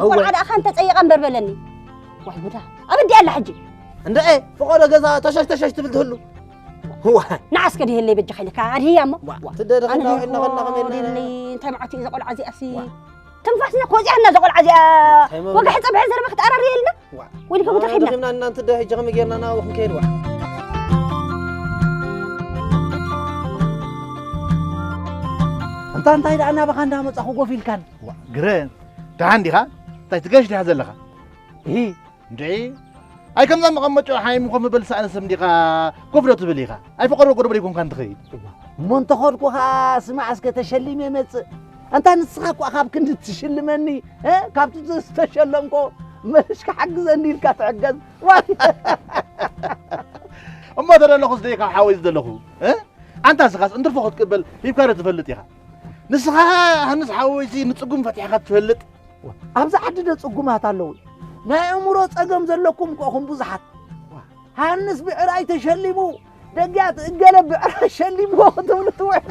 እወ። ቆልዓ ደኣ ኻን ተጸይቐ እምበር በለኒ። ዋይ ጉዳ። ኣብ እንዲኣ ኣላ ሕጂ። እንድዒ፣ ፍቖዶ ገዛ ተሸሽ ተሸሽ ትብል ትህሉ። ዋ። ንዓ እስከ ድየለይ በጃኻ ኢልካ ኣድህያ እሞ። ዋ፣ ዋ። ትደረኽ ኣነ እናው ደይኮ እናኸና ከመይ ኢልና ድየለይ፣ እንታይ መዓት እዩ እዛ ቆልዓ እዚኣሲ? ዋ። ትንፋስና ኮዚኣና እዛ ቆልዓ እዚኣ። እንታይ መብላት? ወግሒ ጸብሒ ዘረባ ክትኣራርየልና? ዋ። ወይልከ ቦታ ዋ፣ ከይድና? ደኺምና እናንተ ደ ሕጂ ከመይ ጌርና ናብኡ ክንከይድ ዋ? እንታ እንታይ ደኣ ናባኻ እንዳመጻኹ ጎፍ ኢልካን? ዋ፣ ግረ፣ ደሓን ዲኻ? እንታይ ትገሽ ዲኻ ዘለኻ? እሂ። እንድዒ፣ ኣይ ከምዛ መቐመጫ ሓይሚ ኮፍ ምበል ዝሰኣነ ሰብ እንዲኻ ኮፍ ዶ ትብል ኢኻ? ኣይ ፈቐዶ ጎዶ በል ኣይኮንካን ትኸይድ። እሞ እንተኸድኩ ኸኣ ስማዕ እስከ ተሸሊመ እመጽእ። ኣንታ ንስኻ እኳ ካብ ክንዲ ትሽልመኒ፣ እ? ካብቲ ዝተሸለምኮ መልሽካ ሓግዘኒ ኢልካ ትሕገዝ። ዋይ! እሞ ተደለኹስ ደይ ካብ ሓወይ ዝደለኹ፣ እ? ኣንታ ንስኻስ እንትርፎ ክትቅበል ሂብካ ዶ ትፈልጥ ኢኻ? ንስኻ ሃንስ ሓወይሲ ንጽጉም ፈቲሕካ ትፈልጥ? ኣብዚ ዓዲ ዶ ጽጉማት ኣለዉ? ናይ ኣእምሮ ጸገም ዘለኩም እኮ ኢኹም ብዙሓት። ሃንስ ብዕራይ ተሸሊሙ፣ ደግያት እገለ ብዕራይ ሸሊምዎ ክትብሉ ትውዕሉ።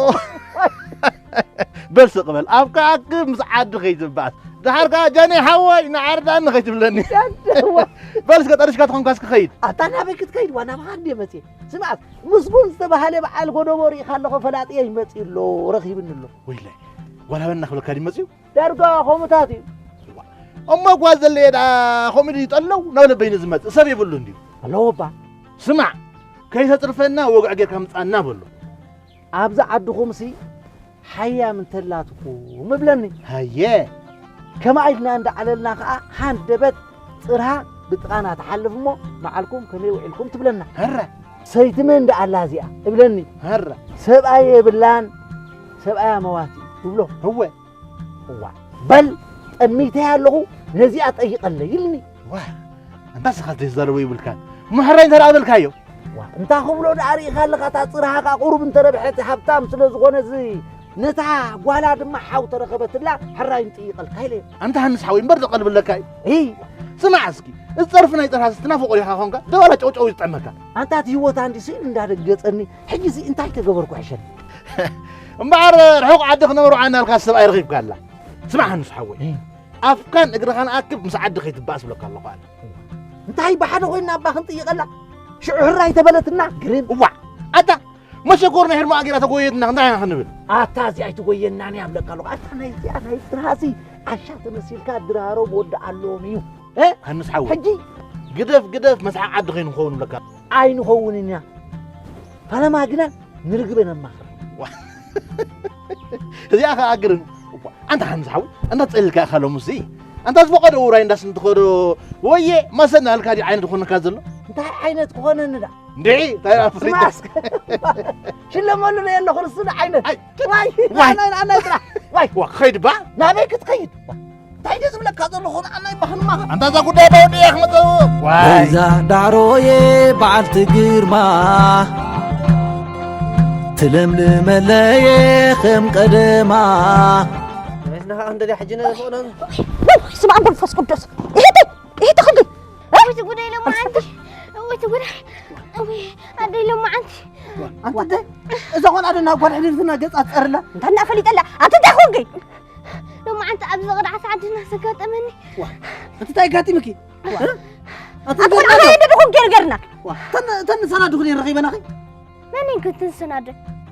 በል ስቕ በል፣ ኣብ ከኣክብ ምስ ዓዲ ከይትበኣስ። ደሓር ከኣ ጃኒ ሓወይ ንዓርዳኒ ከይትብለኒ። በል እስከ ጠርሽካ ትኾንካ እስኪ ከይድ። ኣታ ናበይ ክትከይድ? ዋ፣ ናባኻ እንድየ መጽየ። ስምዓስ፣ ምስጉን ዝተባህለ በዓል ጎደቦ ርኢኻ ኣለኹ፣ ፈላጥየይ መጺኡ ኣሎ፣ ረኺብኒ ኣሎ። ወይለይ፣ ጓል ሃበና ክብለካ ድዩ መጺኡ? ዳርጋ ከምኡታት እዩ። እሞ ጓል ዘለየ ደኣ ከምኡ ድዩ ጠለው? ናብ ልበይ ንዝመጽእ ሰብ የብሉን ድዩ? ኣለዎ እባ። ስማዕ፣ ከይተጽርፈና ወግዒ ጌርካ ምጻና በሎ። ኣብዚ ዓድኹምሲ ሓያም እንተላትኩም እብለኒ። ሃየ። ከማይ ኢልና እንዳዓለልና ከኣ ሃንደበት ጽርሃ ብጥቓና ትሓልፍ እሞ፣ መዓልኩም ከመይ ውዒልኩም ትብለና። ሃረ። ሰይትመ እንዳ ኣላ እዚኣ እብለኒ። ሃረ። ሰብኣይ የብላን፣ ሰብኣያ መዋቲ ትብሎ። እወ። እዋ፣ በል፣ ጠሚተያ ኣለኹ፣ ነዚኣ ጠይቐለይ ኢልኒ። ዋ፣ ኣንታ ንስኻ ዘይትዛረቦ ይብልካን። እሞ ሕራይ እንተ ደኣ በልካዮ? ዋ፣ እንታይ ክብሎ ደኣ ርኢኻ ኣለኻ፣ እታ ጽርሃ ከኣ ቁሩብ እንተ ረብሐት ሃብታም ስለ ዝኾነ እዚ፣ ነታ ጓላ ድማ ሓው ተረኸበትላ፣ ሕራይ ንጥይቐልካ ኢለ። ኣንታ ሃንስ ሓወይ፣ እምበር ደቐልብለካ እዩ። እይ። ስማዕ እስኪ፣ እዚ ጸርፊ ናይ ጸርሃ ትናፍቆ ኢኻ ኾንካ፣ ደባላ ጨውጨው እዩ ዝጥዕመካ። ኣንታ እቲ ህይወት ኣንዲ ስኢሉ እንዳደገጸኒ፣ ሕጂ እዚ እንታይ ተገበርኩ ሕሸኒ? እምበኣር ርሑቕ ዓዲ ክነብሩ ዓና ኢልካ ሰብኣይ ረኺብካ ኣላ። ስማዕ ሃንስ ሓወይ፣ እይ። ኣፍካን እግርኻን ኣክብ ምስ ዓዲ ከይትበኣስ ብለካ ኣለኹ ኣነ። እንታይ ብሓደ ኮይንና እባ ክንጥይቐላ? ሽዑ ህራይ ተበለትና ግርም። እዋዕ! ኣታ መሸኮር ናይ ህርማኣ ጌራ ተጎየትና እንታይ ኢና ክንብል? ኣታ እዚኣ ኣይትጎየናን እያ ብለካ ኣለኹ። ኣታ ናይ እዚኣ ናይ ድራሲ ዓሻ ተመሲልካ ድራሮም ወዲ ኣሎን እዩ። እ? ሃንስ ሓወይ። ሕጂ? ግደፍ ግደፍ መስሓቕ ዓዲ ከይንኸውን ብለካ። ኣይንኸውንን ኢና። ፈለማ ግና ንርግበ ነማኽራ። ዋ። እዚኣ ኸኣ ግርም። እኳ፣ ኣንታ ሓምዝ ሓወይ፣ ኣንታ ጸሊልካ ኢኻ ሎምሲ። ኣንታ ዝፈቐዶ ውራይ እንዳስ እንትኸዶ፣ ወየ፣ መሰል እናበልካ ድዩ ዓይነት ዝኾነካ ዘሎ? እንታይ ዓይነት ክኾነኒ ደኣ? እንድዒ፣ እንታይ ደኣ ፍሪት? ስማስ። ሽለመሉ ዶ የለኹ ንሱ ደኣ ዓይነት? ኣይ፣ ዋይ፣ ዋይ። ኣናይ፣ ኣናይ ጥራሕ። ዋይ። ዋ፣ ክኸይድ ባ? ናበይ ክትኸይድ? እንታይ ድዩ ዝብለካ ዘለኹ? ንዓናይ ባህልማ። ኣንታ እዛ ጉዳይ ተወዲኣ ክመጽእ። ዋይ። በይዛ ዳዕሮየ በዓልቲ ግርማ፣ ትለምልመለየ ከም ቀደማ። ናይስና ኸዓ እንደዚያ ሕጂ ነፍቕዶን። ስም ኣብ መንፈስ ቅዱስ። ይሄ ይሄ ተኸዲ። ወይ ጉዳይ ኢሎም ዓንቲ። ወይ ጉዳይ። ወይ ኣደ ኢሎም ዓንቲ። ኣንቲ ደ? እዛ ቆልዓ ዶ ናብ ጓል ሕልልትና ገጻ ትጸርላ? እንታ እናፈሊጠላ። ኣንቲ እንታይ ኾንኪ? ሎማዓንቲ ኣብዚ ቅድዓት ዓድና ዘጋጠመኒ። ዋ፣ እቲ እንታይ ኣጋጢምኪ? ዋ፣ እ? ኣቲ ኣቲ ገርና ቆልዓ ዶ? ኸይደ ድኹም ገርገርና። ዋ፣ ተን-፣ ተን ሰናዱ ክልኤን ረኺበናኺ? መን እየን ክልተን ሰናዱ?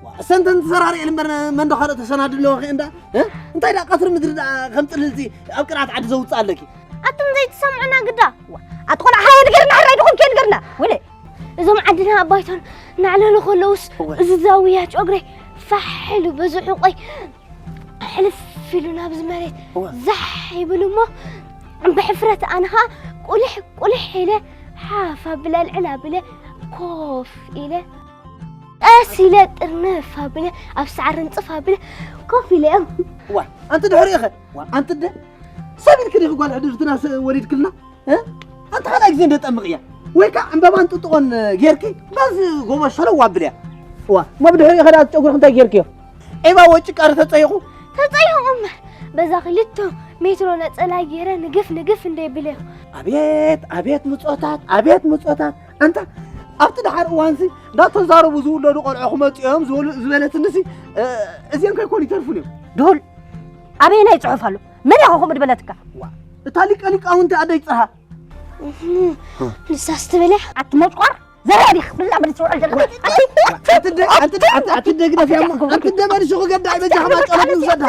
ዋ፣ እሰን ተን ተሰራሪኤን እምበር መን ዶ ካልኦት ተሰናዱ ኣለዋ ኸ እንዳ? እ? እንታይ ደኣ ቀትሪ ምድሪ ደኣ ከም ጽልልቲ ኣብ ቅድዓት ዓዲ ዘውጽእ ኣለኪ? ኣቱም ዘይትሰምዑና ግዳ። ዋ፣ ኣቲ ቆልዓ ሃየ ንገርና፣ ሕራይ ድኹም ከ ንገርና። ወለ። እዞም ዓድና ኣባይቶን ናዕለሉ ከለውስ እወ። እዚ ዛውያ ጨጉረይ ፋሕ ኢሉ በዚ ሑቆይ ሕልፍ ኢሉ ናብዚ መሬት እወ። ዛሕ ይብል እሞ ብሕፍረት ኣነ ኸኣ ቁልሕ ቁልሕ ኢለ ሓፍ ኣብለ ኣልዕል ኣብለ ኮፍ ኢለ ቀስ ኢለ ጥርንፍ ኣብለ ኣብ ሳዕሪ እንጽፍ ኣብለ ኮፍ ኢለ እዮም። ዋ፣ ኣንቲ ድሕሪኡ ኸ? ዋ፣ ኣንቲ ደ-፣ ሰብ ኢልኪ ዲኺ ጓል ዕድርትና ስ-፣ ወሊድክልና? እ? ኣንቲ ካልኣይ ግዜ እንደ ጠምቕያ። ወይ ከዓ ዕምበባን ጥጥቖን ጌርኪ በዚ ጎቦ ሸለው ኣብልያ። ዋ፣ እሞ ብድሕሪኡ ኸዳ ጨጉርኺ እንታይ ጌርክዮ? ዒባ ወይ ጭቃ ዶ ተጸይቑ? ተጸይቑ እምበር፣ በዛ ክልተ ሜትሮ ነጸላ ጌረ ንግፍ ንግፍ እንደ ይብለዮ። ኣቤት፣ ኣቤት ምጾታት፣ ኣቤት ምጾታት። ኣንታ ኣብቲ ደሓር እዋንሲ እንዳተዛረቡ ዝውለዱ ቆልዑ ክመጹ እዮም ዝበሉ-፣ ዝበለትንሲ፣ እ፣ እዚኦም ከይኮኑ ይተርፉን እዮም። ድሁል፣ ኣበየናይ ጽሑፍ ኣሎ? መን ኢኻ ከምኡ ዝበለትካ? ዋ፣ እታ ሊቀ ሊቃውንቲ ኣደይ ጽርሃ። እህ፣ ንሳስ ትብል እያ? ኣቲ ሞጭቋር፣ ዘረባ ዲኻ ክትብላ መን ትውዕል ዘለኻ? ኣቲ፣ ኣቲ ደ-፣ ኣቲ ደ-፣ ኣቲ፣ ኣቲ ደ ግደፍያ እሞ፣ ኣቲ ደ መልሱ ክገዳ፣ በጃኻ ማጨሎት ንውሰዳ።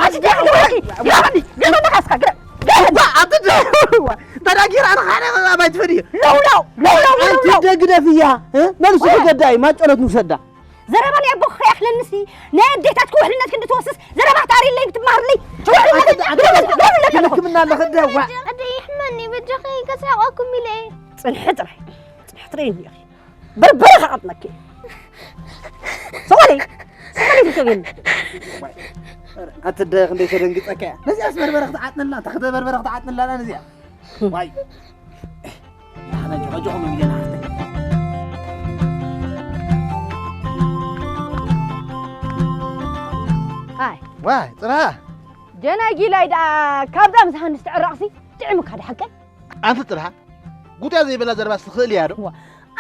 ኣቲ ደ-፣ ግረመኒ፣ ግረመኒ፣ ግረመኒ ካስካ፣ ግረ-፣ ግረ-፣ ዋ፣ ኣቲ ደ-፣ ዋ፣ ተዳጊራ ኣነ ሓደ ኣባይ ትፈድዮ። ለው፣ ለው፣ ለው፣ ለው፣ ኣንቲ ለው። ደ ግደፍያ፣ እ? መልሱ ክገዳ እዩ፣ ማጨሎት ንውሰዳ። ዘረባ ናይ ኣቦኺ ከይኣኽለንሲ፣ ናይ ኣዴታት ክውሕልነት ክንዲ ትወስስ፣ ዘረባ ታሪለይ ብትማሃርለይ፣ ትውሕልነት ኣደ-፣ ኣደ-፣ ግርም፣ ግርም ኣለካ ኣለኹ። ሕክምና ኣለኸ ደ-፣ ዋ። ኣደ ይሕመኒ፣ በጃኺ ከስሕቐኩም ኢለ እየ። ጽንሒ ጥራይ፣ ጽንሒ ጥራይ እኒኦኺ። በርበረ ከቐጥነኪ። ሰዋለይ፣ ሰዋለይ ትሰብየኒ። ኣቲ ደ ክንደይ ተደንግጸካ እያ። ነዚኣስ በርበረ ክትዓጥንላ፣ እንታ ክደ በርበረ ክትዓጥንላ ነዚኣ። ዋይ። ንሕና ጆኾ ጆኾ መሚለና ሓፍተይ። ሃይ። ዋይ፣ ጽርሃ። ጀናይ ጊላይ ደኣ ካብዛ ምስ ሃንስ ትዕረቕሲ ጥዕምካ ዶ ሓቀይ? ኣንቲ ጽርሃ፣ ጉትያ ዘይብላ ዘረባስ ትኽእል እያ ዶ? ዋ፣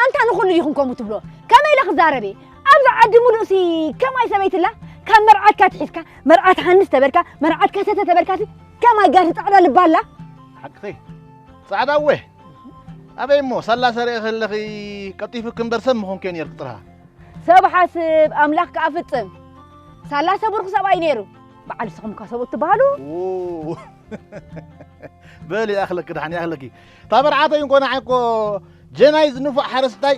ኣንታ ንኹሉ ኢኹም ከምኡ ትብሎ። ከመይ ኢለ ክዛረብ እየ? ኣብዚ ዓዲ ሙሉእሲ ከማይ ሰበይትላ፣ ካብ መርዓትካ ትሒዝካ፣ መርዓት ሃንስ ተበልካ፣ መርዓት ከሰተ ተበልካሲ፣ ከማይ ጋር ጻዕዳ ልባ ኣላ። ሓቅኺ። ጻዕዳ እወ። ኣበይ እሞ፣ ሳላ ሰሪዐ ከለኺ ቀልጢፉኪ እምበር ሰብ ምኾንኪ ነይርኪ ጥርሃ። ሰብ ሓስብ፣ ኣምላኽ ከኣ ፍጽም። ሳላ ሰቡርኩ ሰብኣይ ነይሩ። በዓል ንስኹም እኳ ሰብኡት ትበሃሉ። ው። በል ይኣኽለኪ፣ ደሓን ይኣኽለኪ። እታ መርዓተይ እንኮ ንዓይ እኮ ጀናይ ዝንፉዕ ሓረስታይ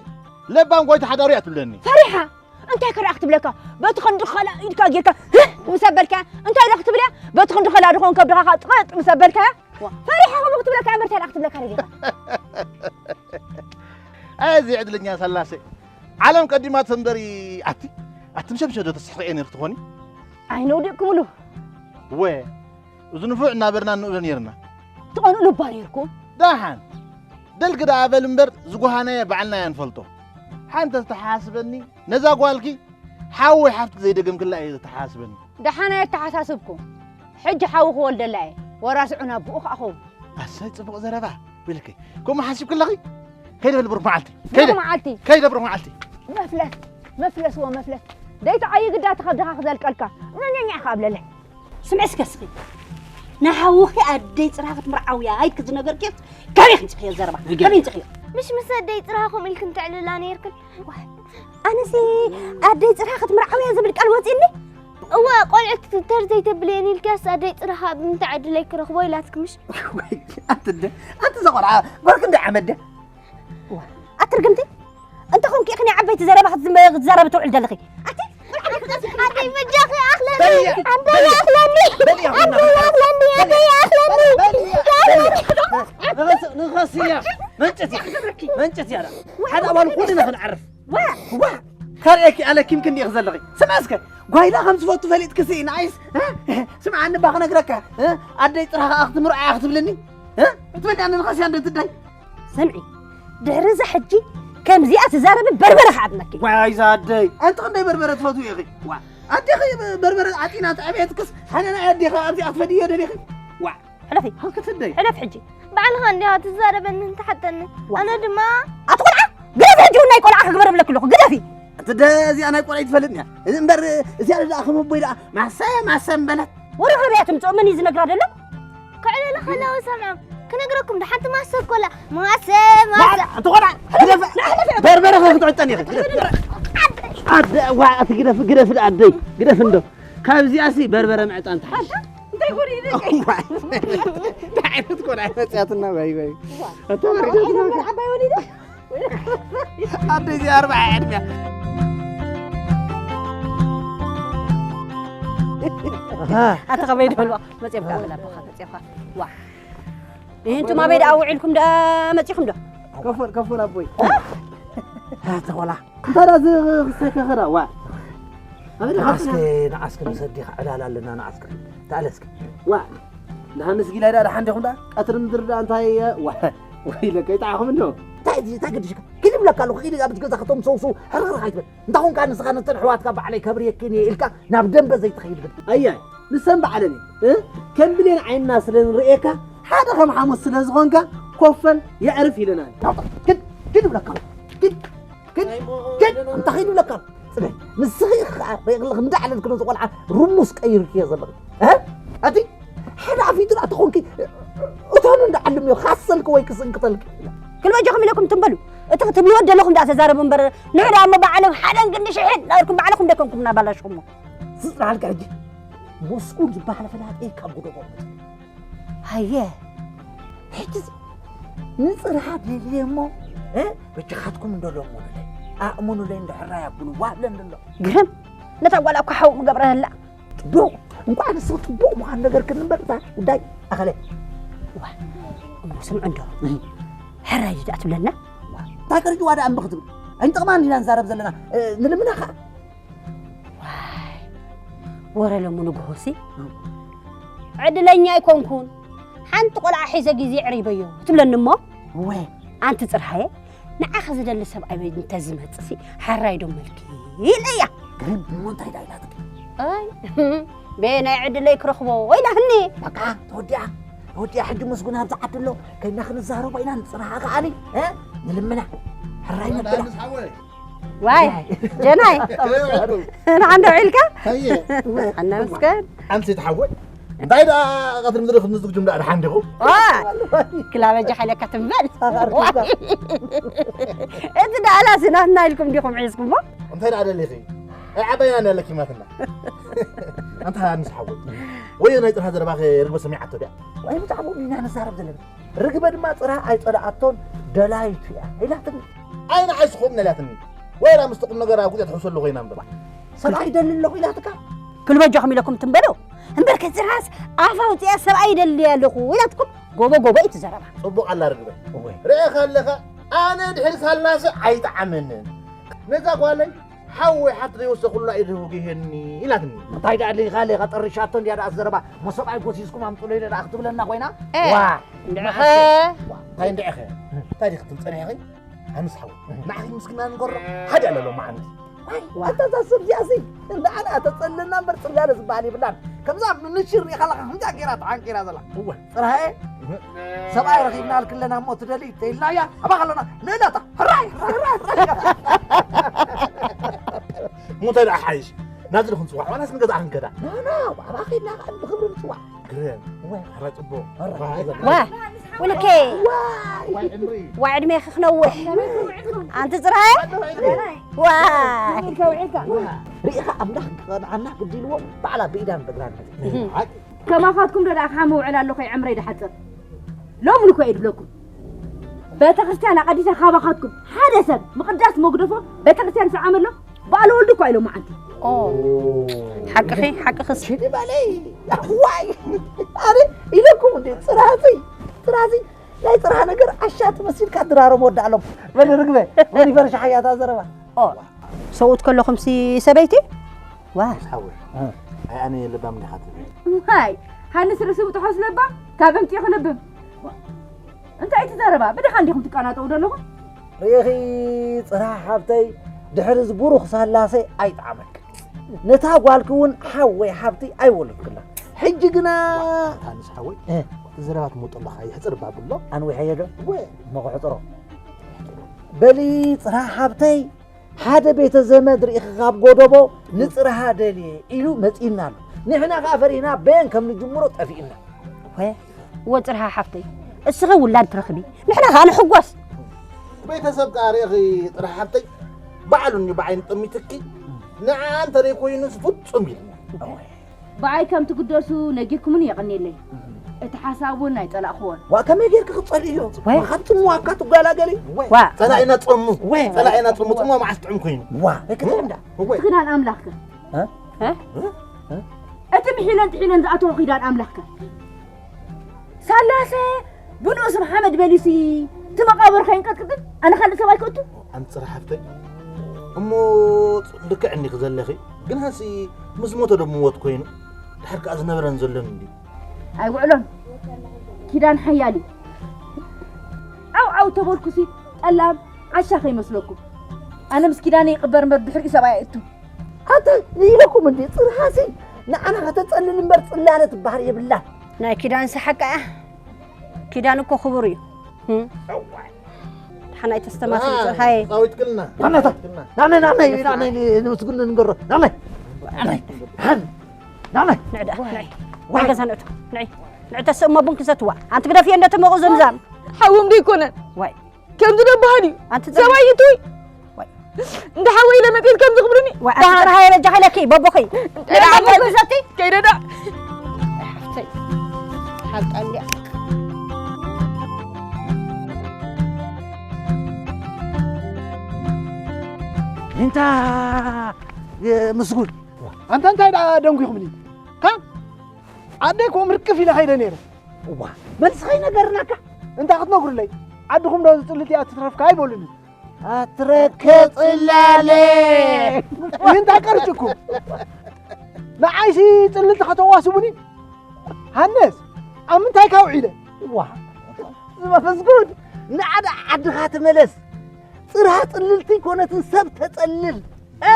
ለባም ጎይታ ሓዳሩ እያ ትብለኒ። ፈሪሓ። እንታይ ከ ደኣ ክትብለካ? በቲ ክንዲ ኸላ ኢድካ ጌርካ ህህ ምስ ኣበልካያ፣ እንታይ ዶ ክትብል እያ? በቲ ክንዲ ኸላ ድኾን ከብድኻ ኸኣ ጥቕጥ ምስ ኣበልካያ፣ ዋ፣ ፈሪሓ ከምኡ ክትብለካ እያ እምበር እንታይ ደኣ ክትብለካ ደሊኻ? ኣዚ ዕድለኛ ሰላሴ። ዓለም ቀዲማቶ እምበሪ ኣቲ፣ ኣቲ ምሸምሸ ዶ ተስሕቕኤ ነይርኪ ትኾኒ? ኣይነውዲቕኩምሉ። ወ፣ እዚ ንፉዕ እናበልና ንእሎ ነይርና። ትቐንኡ ልባ ነይርኩም። ደሓን። ደልጊ ደኣ በል እምበር ዝጓሃናዮ ባዕልና ኢና ንፈልጦ። ሓንቲ ተተሓሳስበኒ፣ ነዛ ጓልኪ ሓወይ ሓፍቲ ዘይደገምክላ እየ ዘተሓሳስበኒ። ደሓን ኣየተሓሳስብኩም። ሕጂ ሓዊ ክወልደላ እየ። ወራስዑ ናብኡ ከኣ ኸውን። ኣሰይ ጽቡቕ ዘረባ። ወይለከይ። ከምኡ ሓሲብኪ ኣለኺ? ከይደ በል ብሩኽ መዓልቲ። ከይደ። ብሩኽ መዓልቲ። ከይደ ብሩኽ መዓልቲ። መፍለስ፣ መፍለስ ወ መፍለስ። ደይትዓዪ ግዳ ተኸብድኻ ክዘልቀልካ። ኛኛኛ ኢኻ ኣብለለ። ስምዒ እስከ እስኺ። ንሓውኺ ኣደይ ጽርሃ ክትምርዓውያ ኢልኪ ዝነገርክዮስ ካበይ ኣምጺኽዮ ዘረባ? ንገሪ። ካበይ ኣምጺኽዮ? ምሽ ምስ ኣደይ ጽርሃ ከምኡ ኢልክን ትዕልላ ነይርክን? ዋይ፣ ኣነሲ ኣደይ ጽርሃ ክትምርዓውያ ዝብል ቃል ወጺእኒ? እወ፣ ቆልዑት ተር ዘይተብልየን ኢልክያስ ኣደይ ጽርሃ ብምንታይ ዕድለይ ክረኽቦ ኢላትኪ ምሽ? ዋይ፣ ኣንቲ እንደ-፣ ኣንቲ እዛ ቆልዓ ጓልኪ እንደ ዓመት ድያ? ዋ፣ ኣትርግምቲ፣ እንተ ኾንኪ ኢኺ ናይ ዓበይቲ ዘረባ ክትዝም-፣ ክትዛረቢ ትውዕል ዘለኺ። ኣቲ፣ ኣደይ በጃኺ ኣኽለኒ፣ በልያ። ኣደይ ኣኽለኒ፣ በልያ፣ ኣደይ ኣኽለኒ፣ ኣደይ ኣኽለኒ። በልያ። ንኸስ-፣ ንኸስያ። መንጨት እያ። መንጨት እያ። ሓደ ኣባል ኩልና ክንዓርፍ። ዋ! ዋ! ከርእየኪ ኣለኪም ክንዲኢኺ ዘለኺ። ስምዒ እስከ፣ ጓይላ ከም ዝፈቱ ፈሊጥክሲ ንዓይስ፣ እ? ስምዓኒ እባ ክነግረካ፣ እ? ኣደይ ጥራኻ ክትምርዖ እያ ክትብልኒ? እ? እትበልያኒ ንኸስያ እንደ ትዳይ? ስምዒ፣ ድሕሪ እዚ ሕጂ ከምዚኣ ትዛረቢ በርበረ ክዓጥነኪ። ዋይ እዛ ኣደይ፣ ኣንቲ ክንደይ በርበረ ትፈትዊ ኢኺ? ዋ፣ ኣዴኺ በርበረ ዓጢና ተዕብየትክስ፣ ሓነና ኣዴኻ ኣብዚኣ ክትፈድዮ ደሊኺ? ዋ፣ ሕለፊ። ሃው ክትደይ። ሕለፍ ሕጂ። ባዕልኻ እንዲኻ ትዛረበኒ እንተሓተኒ። ዋ። ኣነ ድማ ኣቲ ቆልዓ፣ ግደፊ ሕጂ እውን ናይ ቆልዓ ክግበር እብለኪ ኣለኹ፣ ግደፊ። ኣቲ ደ እዚኣ ናይ ቆልዓ ይትፈልጥኒ እያ። እምበር እዚኣ ደኣ ከም ኣቦይ ደኣ ማሰ፣ ማሰ እምበለት። ወረ ከበያ ትምፅኦ መን እዩ ዝነግራ ዘሎ? ክዕልሉ ከለዉ ሰምዖም። ክነግረኩም ዶ ሓንቲ ማሰብ ኮላ። ማሰ፣ ማሰ። ትኾና ግደፍ። በርበረ ክትዕጠን ኢኺ። ግደፍ። ኣደ ዋ እቲ ግደፍ ግደፍ ኣደይ ግደፍ እንዶ ካብዚኣሲ በርበረ ምዕጣን ትሓሽ። እንታይ ጉድ እዩ ደቂ? እንታይ ዓይነት ኮላ መፅያትና ወይ ወይ። ኣቶ መሪዳ ዓባይ ወሊደ። ኣደይ እዚኣ ኣርባዓ ዕድሚያ። ኣታ ከመይ ደልዋ መፅየምካ ብላ ኣቦኻ መፅየምካ። ዋ ይህንቱም ኣበይ ደኣ ውዒልኩም ደኣ መፂኹም ዶ? ከፎል ከፎል ኣቦይ። ኣታ ቆላ እንታይ ደኣ ዝኽሰከኸ ደኣ ዋ። ኣበይ ደኣ ንዓስከ ንዓስከ ምሰዲኻ ዕላል ኣለና ንዓስከ። ተኣለስከ። ዋ ደሓን ስጊላይ ደኣ ደሓን ዲኹም ደኣ ቀትሪ ምድሪ ደኣ እንታይ ዋ ወይለከ ይጥዓኹም እንዶ። እንታይ እዚ እንታይ ገድሽካ? ኪድ ይብለካ ኣለኹ ኪድ ኣብ ገዛ ከቶም ሰውሱ ሕርርኽ ኣይትበል። እንታ ኾንካ ንስኻ ነተን ኣሕዋትካ ባዕለይ ከብርየክን እየ ኢልካ ናብ ደንበ ዘይትኸይድ ግን ኣያይ ንሰን ባዕለን እየ ከም ብሌን ዓይንና ስለ ንርእየካ ሓደ ከም ሓሙስ ስለ ዝኾንካ ኮፈን የዕርፍ ኢለና ግን ግን ይብለካ ግን ግን ግን እንታ ኸይድ ይብለካ ጽበይ ንስኺ ኸዓ ርእኽልኽ እንዳዕለልክ ነዚ ቆልዓ ርሙስ ቀይርክዮ ዘለኺ ኣቲ ሓደ ኣፊቱ ደኣ ተኾንኪ እቶኑ እንዳዓልምዮ ካሰልኪ ወይ ክስንክተልኪ ክልበ ጆኹም ኢለኩም ትንበሉ እቲ ክትብልዎ ደለኹም ደኣ ተዛረቡ እምበር ንሕና እሞ ባዕሎም ሓደን ክንዲ ሽሕን ናበልኩም ባዕልኹም ደከምኩም እናባላሽኹሞ ዝፅናልካ ሕጂ ምስጉን ዝበሃል ፈላጢ ካብ ጉደቦ ሃየ ሕጂ ንፅርሃ ደልየ እሞ በጃኻትኩም እንደሎ እመኑለይ ኣእምኑለይ እንዶ ሕራይ ኣብሉ ዋብለ እንደሎ ግርም ነታ ጓል እኳ ሓው ምገብረህላ ጽቡቕ እንኳዕ ንስኺ ጽቡቕ ምዃን ነገር ክንበር እታ ጉዳይ ኣኸለ እሞ ስምዑ እንዶ ሕራይ ድኣ ትብለና እንታይ ቅርጭዋ ደኣ እምቢ ክትብል ኣይንጥቕማን ኢና ንዛረብ ዘለና ንልምና ኸዓ ወረ ሎሚ ንግሆሲ ዕድለኛ ኣይኮንኩን ሓንቲ ቆልዓ ሒዘ ግዜ ዕሪበዮ ትብለኒ እሞ እወ ኣንቲ ፅርሃየ ንዓኺ ዝደሊ ሰብኣይ እንተዝመፅሲ ሓራይ ዶ መልኪ ኢለያ ግርም እሞ እንታይ ዳ ኢላትኪ ኣይ በየናይ ዕድለይ ክረኽቦ ኢላትኒ በቃ ተወዲኣ ተወዲኣ ሕጂ ምስጉን ኣብዚ ዓዲ ኣሎ ከይድና ክንዛረቦ ኢና ንፅርሃ ከዓኒ ንልምና ሕራይ ነብላ ዋይ ጀናይ ንሓንዶ ዒልካ ኣነ ምስከን ኣምሲ ተሓወ እንታይ ደኣ ቀትሪ ምድሪ ክንዝግ ጅምዳ ደሓን ዲኹ ክላበጃ ሓይለካ ትንበል እቲ ደኣላ ስናትና ኢልኩም ዲኹም ሒዝኩሞ እንታይ ደኣ ደሊኺ ኣይ ዓባይና ነለኪማትና ኣንታ ንስሓወ ወይ ናይ ጥርሃ ዘረባኸ ርግበ ሰሚዓቶ ድያ ወይ ብዛዕባኡ ኢና ንዛረብ ዘለና ርግበ ድማ ጽራ ኣይጸላኣቶን ደላይቱ እያ ኢላትኒ። ኣይ ንዓይ ስኹም ነላትኒ ወላ ምስቲ ቁም ነገር ኣብ ጉጤት ሕውሰሉ ኮይና እምበር ሰብኣይ ደሊ ኣለኹ ኢላትካ። ክልበጃኹም ኢለኩም ትንበሉ እምበር ከጽራስ ኣፋ ውፅያ ሰብኣይ ይደሊ ኣለኹ ኢላትኩም ጎቦ ጎቦ እዩ ትዘረባ። ጽቡቕ ኣላ ርግበ ርኤኻ ኣለኻ ኣነ ድሕሪ ሳላሰ ኣይጠዓመንን ነዛ ጓለይ ሓወይ ሓንቲ ዘይወሰኹላ ኢድ ወጊሄኒ ኢላትኒ። እንታይ ደኣ ኢኻ ኢኻ ጠሪሻቶ እንድያ ደኣ ዘረባ ሞ ሰብኣይ ጎሲስኩም ኣምፅሉ ኢለ ደኣ ክትብለና ኮይና ዋ እንድዕኸ እንታይ እንድዕኸ እንታይ ዲኺ ትብል ፀኒሕኺ ኣንስ ሓወይ ንዓኺ ምስግና ንገሮ ሓደ ኣለሎ መዓንቲ ኣተዛስብ እዚኣሲ ንዓና ተፀልልና እምበር ፅላለ ዝበሃል የብላን ከምዛ ምንሽር ሪኢኻ ኣለኻ ከምዛ ገይራ ተዓንቂራ ዘላ እወ ፅራየ ሰብኣይ ረኺብና ኣልክለና እሞ ትደሊ ተይልናያ ኣባ ከለና ንእለታ ሕራይ ሕራይ ሕራይ ሙተ ደኣ ሓይሽ ናዚ ንኽንፅዋዕ ዋላስ ንገዛእ ክንከዳ ናና ዋዕባ ኸድና ከዓ ብክብሪ ንፅዋዕ ግርም ሕራይ ፅቡቅ ዋ ውልኬ ዋ ዕድሜ ክክነውሕ ኣንቲ ፅራይ ዋ ሪኢኻ ኣምላኽ ክቐንዓና ግዲልዎ ባዕላ ብኢዳን በግራን ከማኻትኩም ዶ ደኣ ክሓ መውዕል ኣለኹ ዕምረይ ድሓፅር ሎሚ ንኮ እየ ድብለኩም ቤተክርስትያን ኣቐዲሰ ካባኻትኩም ሓደ ሰብ ምቕዳስ መጉደፎ ቤተክርስትያን ሰዓም ኣሎ በዓል ወልዱ እኳ ኢሎም መዓንቲ ሓቅኺ ሓቅኺ ሽዲ በለይ ዋይ ኣነ ኢለኩም እንዴ ፅራዚ ፅራዚ ናይ ፅራ ነገር ዓሻ ትመሲልካ ድራሮም ወዳእሎም በል ርግበ ወዲፈር ሻሓያታ ዘረባ ሰብኡት ከለኹም ሲ ሰበይቲ ዋ ሓወይ ኣይ ኣነ ለባም ዲኻ ትብል ዋይ ሃንስ ርእሲ ብጥሖስ ለባም ካብ ኣምፂኹ ለብም እንታይ ትዛረባ ብድኻ እንዲኹም ትቀናጠው ዘለኹም ርኢኺ ፅራ ሓብተይ ድሕሪ እዚ ብሩኽ ሳላሰይ ኣይጠዓመክ ነታ ጓልኪ እውን ሓወይ ሓብቲ ኣይወለድክላ ሕጂ ግና ኣንስ ሓወይ እቲ ዘረባት ምውጦ ኣለኻ ይሕፅር ባብሎ ኣንዊሐዮ ዶ እሞ ክሕፅሮ በሊ ፅራ ሓብተይ ሓደ ቤተ ዘመድ ርኢኺ ካብ ጎደቦ ንፅርሃ ደልየ ኢሉ መፂእና ኣሎ ንሕና ከኣ ፈሪህና በየን ከም ንጅምሮ ጠፊእና። ወ-፣ እወ ጽርሃ ሓፍተይ፣ እስኺ ውላድ ትረኽቢ፣ ንሕና ከኣ ንሕጎስ። ቤተሰብ ከኣ ርኢኺ ጽርሃ ሓፍተይ፣ ባዕሉ እኒ ብዓይኒ ጠሚትኪ፣ ንዓ እንተ ደይኮይኑስ ፍጹም ኢልና። ብኣይ ከም ትግደሱ ነጊርኩምኒ የቐንየለይ። እቲ ሓሳብ እውን ኣይጸላእኽዎን። ዋ፣ ከመይ ጌርኪ ክትጸልእዮ? ወይ። ዋ፣ ካብ ጽምዋ እካ ትጓላገሊ? ወይ። ዋ። ጸላኢና ጸሙ። ወይ። ጸላኢና ጸሙ። ጽምዋ መዓስ ጥዑም ኮይኑ? ዋ። ወይ፣ ክትሕንዳ። ወይ። እቲ ክዳን ኣምላኽከ? እ? እ? እ? እቲ ምሒለን ጥሒለን ዝኣተዎ ኪዳን ኣምላኽከ? ሳላሰ ብንኡስ ሓመድ በሊሲ እቲ መቓብር ከይንቀጥቅጥን ኣነ ካልእ ሰብኣይ ክእቱ? ኣንቲ ጽርሃ ሓፍተይ፣ እሞ ልክዕ እንዲኺ ዘለኺ፣ ግን ሃሲ ምስ ሞተ ዶ ምሞት ኮይኑ? ድሓር ከኣ ዝነበረን ዘሎን እንድዩ። ኣይውዕሎን። ኪዳን ሓያል እዩ። ዓው ዓው ተበልኩሲ ጠላም ዓሻ ከይመስለኩም። ኣነ ምስ ኪዳነ ይቕበር እምበር ድሕሪኡ ሰብኣይ ኣይእቱ። ኣታ ኢለኩም እንዲ ጽርሃሲ ንዓና ከተጸልል እምበር ጽላለ ትበሃል የብላን። ናይ ኪዳንሲ ሓቃ እያ። ኪዳን እኮ ክቡር እዩ። እም? ሓናይ ተስተማስል ጽርሃይ። ጻዊት ክልና። ናናታ። ናናይ፣ ናናይ፣ ናናይ፣ ንምስጉን ንንገሮ። ናናይ። ናናይ። ሃን። ናናይ። ንዕዳ፣ ንዒ። ዋይ። ገዛ ንእቶ። ንዒ። ንዒ ተስእሞ ቡን ክሰትዋ። ኣንቲ ግደፍዮ እንደ ተመቑ ዝምዛም። ሓዎም ደይኮነን። ዋይ። ከምዚ ደባሃል እዩ። ኣንቲ ሰብኣይ ይትውይ። ዋይ። እንደ ሓወይ ኢለ መጺኤ ከምዚ ክብሉኒ። ዋይ፣ ኣንቲ ደሓን። ጥርሃየ በጃኺ ኢለኪ፣ በቦኺ። ደሓን። ንዕዳ፣ ብዘቲ። ከይደ ዳ። ሓፍተይ። ሓቃ እንድያ። እንታ፣ እ፣ ምስጉን። ኣንታ እንታይ ደኣ ደንጒኹምኒ? ሃ? ኣደይ ኮ ምርቅፍ ኢለ ኸይደ ነይረ። እዋ፣ መልስኻ ይነገርናካ። እንታይ ክትነግሩለይ? ዓድኹም ዶ ዝጽልት እያ ትትረፍካ ኣይበሉኒ። ኣትረከ ጽላለ። እንታይ ቀርጭኩም? ንዓይሲ ጽልልቲ ከተዋስቡኒ? ሃነስ፣ ኣብ ምንታይ ካብ ውዒለ? እዋ፣ ዝመፈስጉድ፣ ንዓዳ ዓድኻ ተመለስ። ጽርሃ ጽልልቲ ኣይኮነትን ሰብ ተጸልል። እ?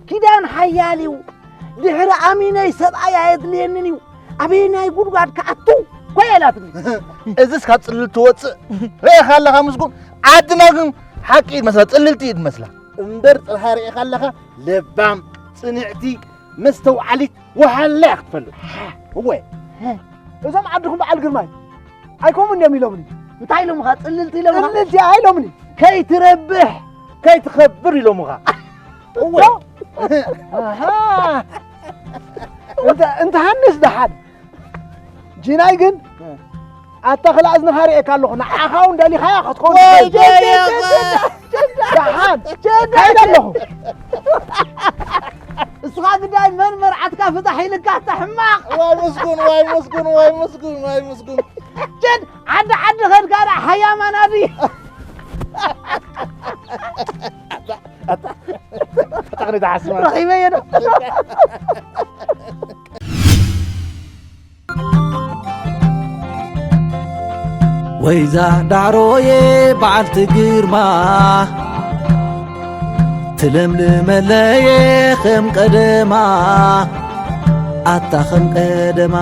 ኪዳን ሓያል እዩ። ድሕሪ ኣሚነይ ሰብኣይ ኣየድልየንን እዩ። ኣበየናይ ጉድጓድ ክኣቱ? ኮይ ኣላትኒ። እዝስ ካብ ጽልልቲ ትወጽእ። ርኢኻ ኣለኻ ምስጉን? ዓድና ግን ሓቂ እዩ ዝመስላ፣ ጽልልቲ እዩ ዝመስላ። እምበር ጽርሃ ርኢኻ ኣለኻ? ለባም፣ ጽንዕቲ፣ መስተውዓሊት፣ ወሃላ እያ ክትፈልጥ። እወ። እዞም ዓድኹም በዓል ግርማይ ኣይኮምን እዮም ኢሎምኒ። እንታይ ኢሎምኻ? ጽልልቲ ኢሎምኻ? ጽልልቲ እያ ኢሎምኒ። ከይትረብሕ፣ ከይትኸብር ኢሎምኻ። እወ። ኣሃ። እንተ-፣ እንተ ሃንስ ደሓን። ጂናይ ግን፣ እ። ኣታ ክላ እዝንኻ ርእየካ ኣለኹ። ንዓኻ እውን ደሊኻያ ክትከውን ወይ ትኽእል። ደሊኻ። ደሓን። እንታይ ኢለ ኣለኹ? እስኻ ግዳይ መን መርዓትካ ፍታሕ ኢልካ፣ ኣታ ሕማቕ። ዋይ ምስጉን፣ ዋይ ምስጉን፣ ዋይ ምስጉን፣ ዋይ ምስጉን። ጀድ፣ ዓዲ ዓዲ ኸድካ ደኣ ሃያማ ናዲ። ኣታ፣ ኣታ፣ ኣታ፣ ኣታ፣ ኣታ፣ ኣታ፣ ኣታ፣ ረኺበዮ ዶ? ወይዛ ዳዕሮየ በዓልቲ ግርማ፣ ትለምልመለየ ከም ቀደማ፣ ኣታ ከም ቀደማ።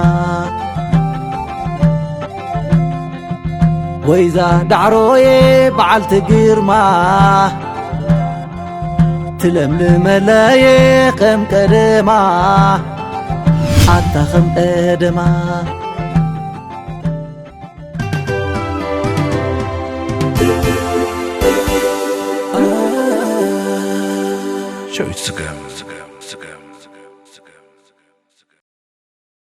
ወይዛ ዳዕሮየ በዓልቲ ግርማ፣ ትለምልመለየ ከም ቀደማ፣ ኣታ ከም ቀደማ። ሸዊት ስገም፣ ስገም፣ ስገም፣ ስገም፣ ስገም።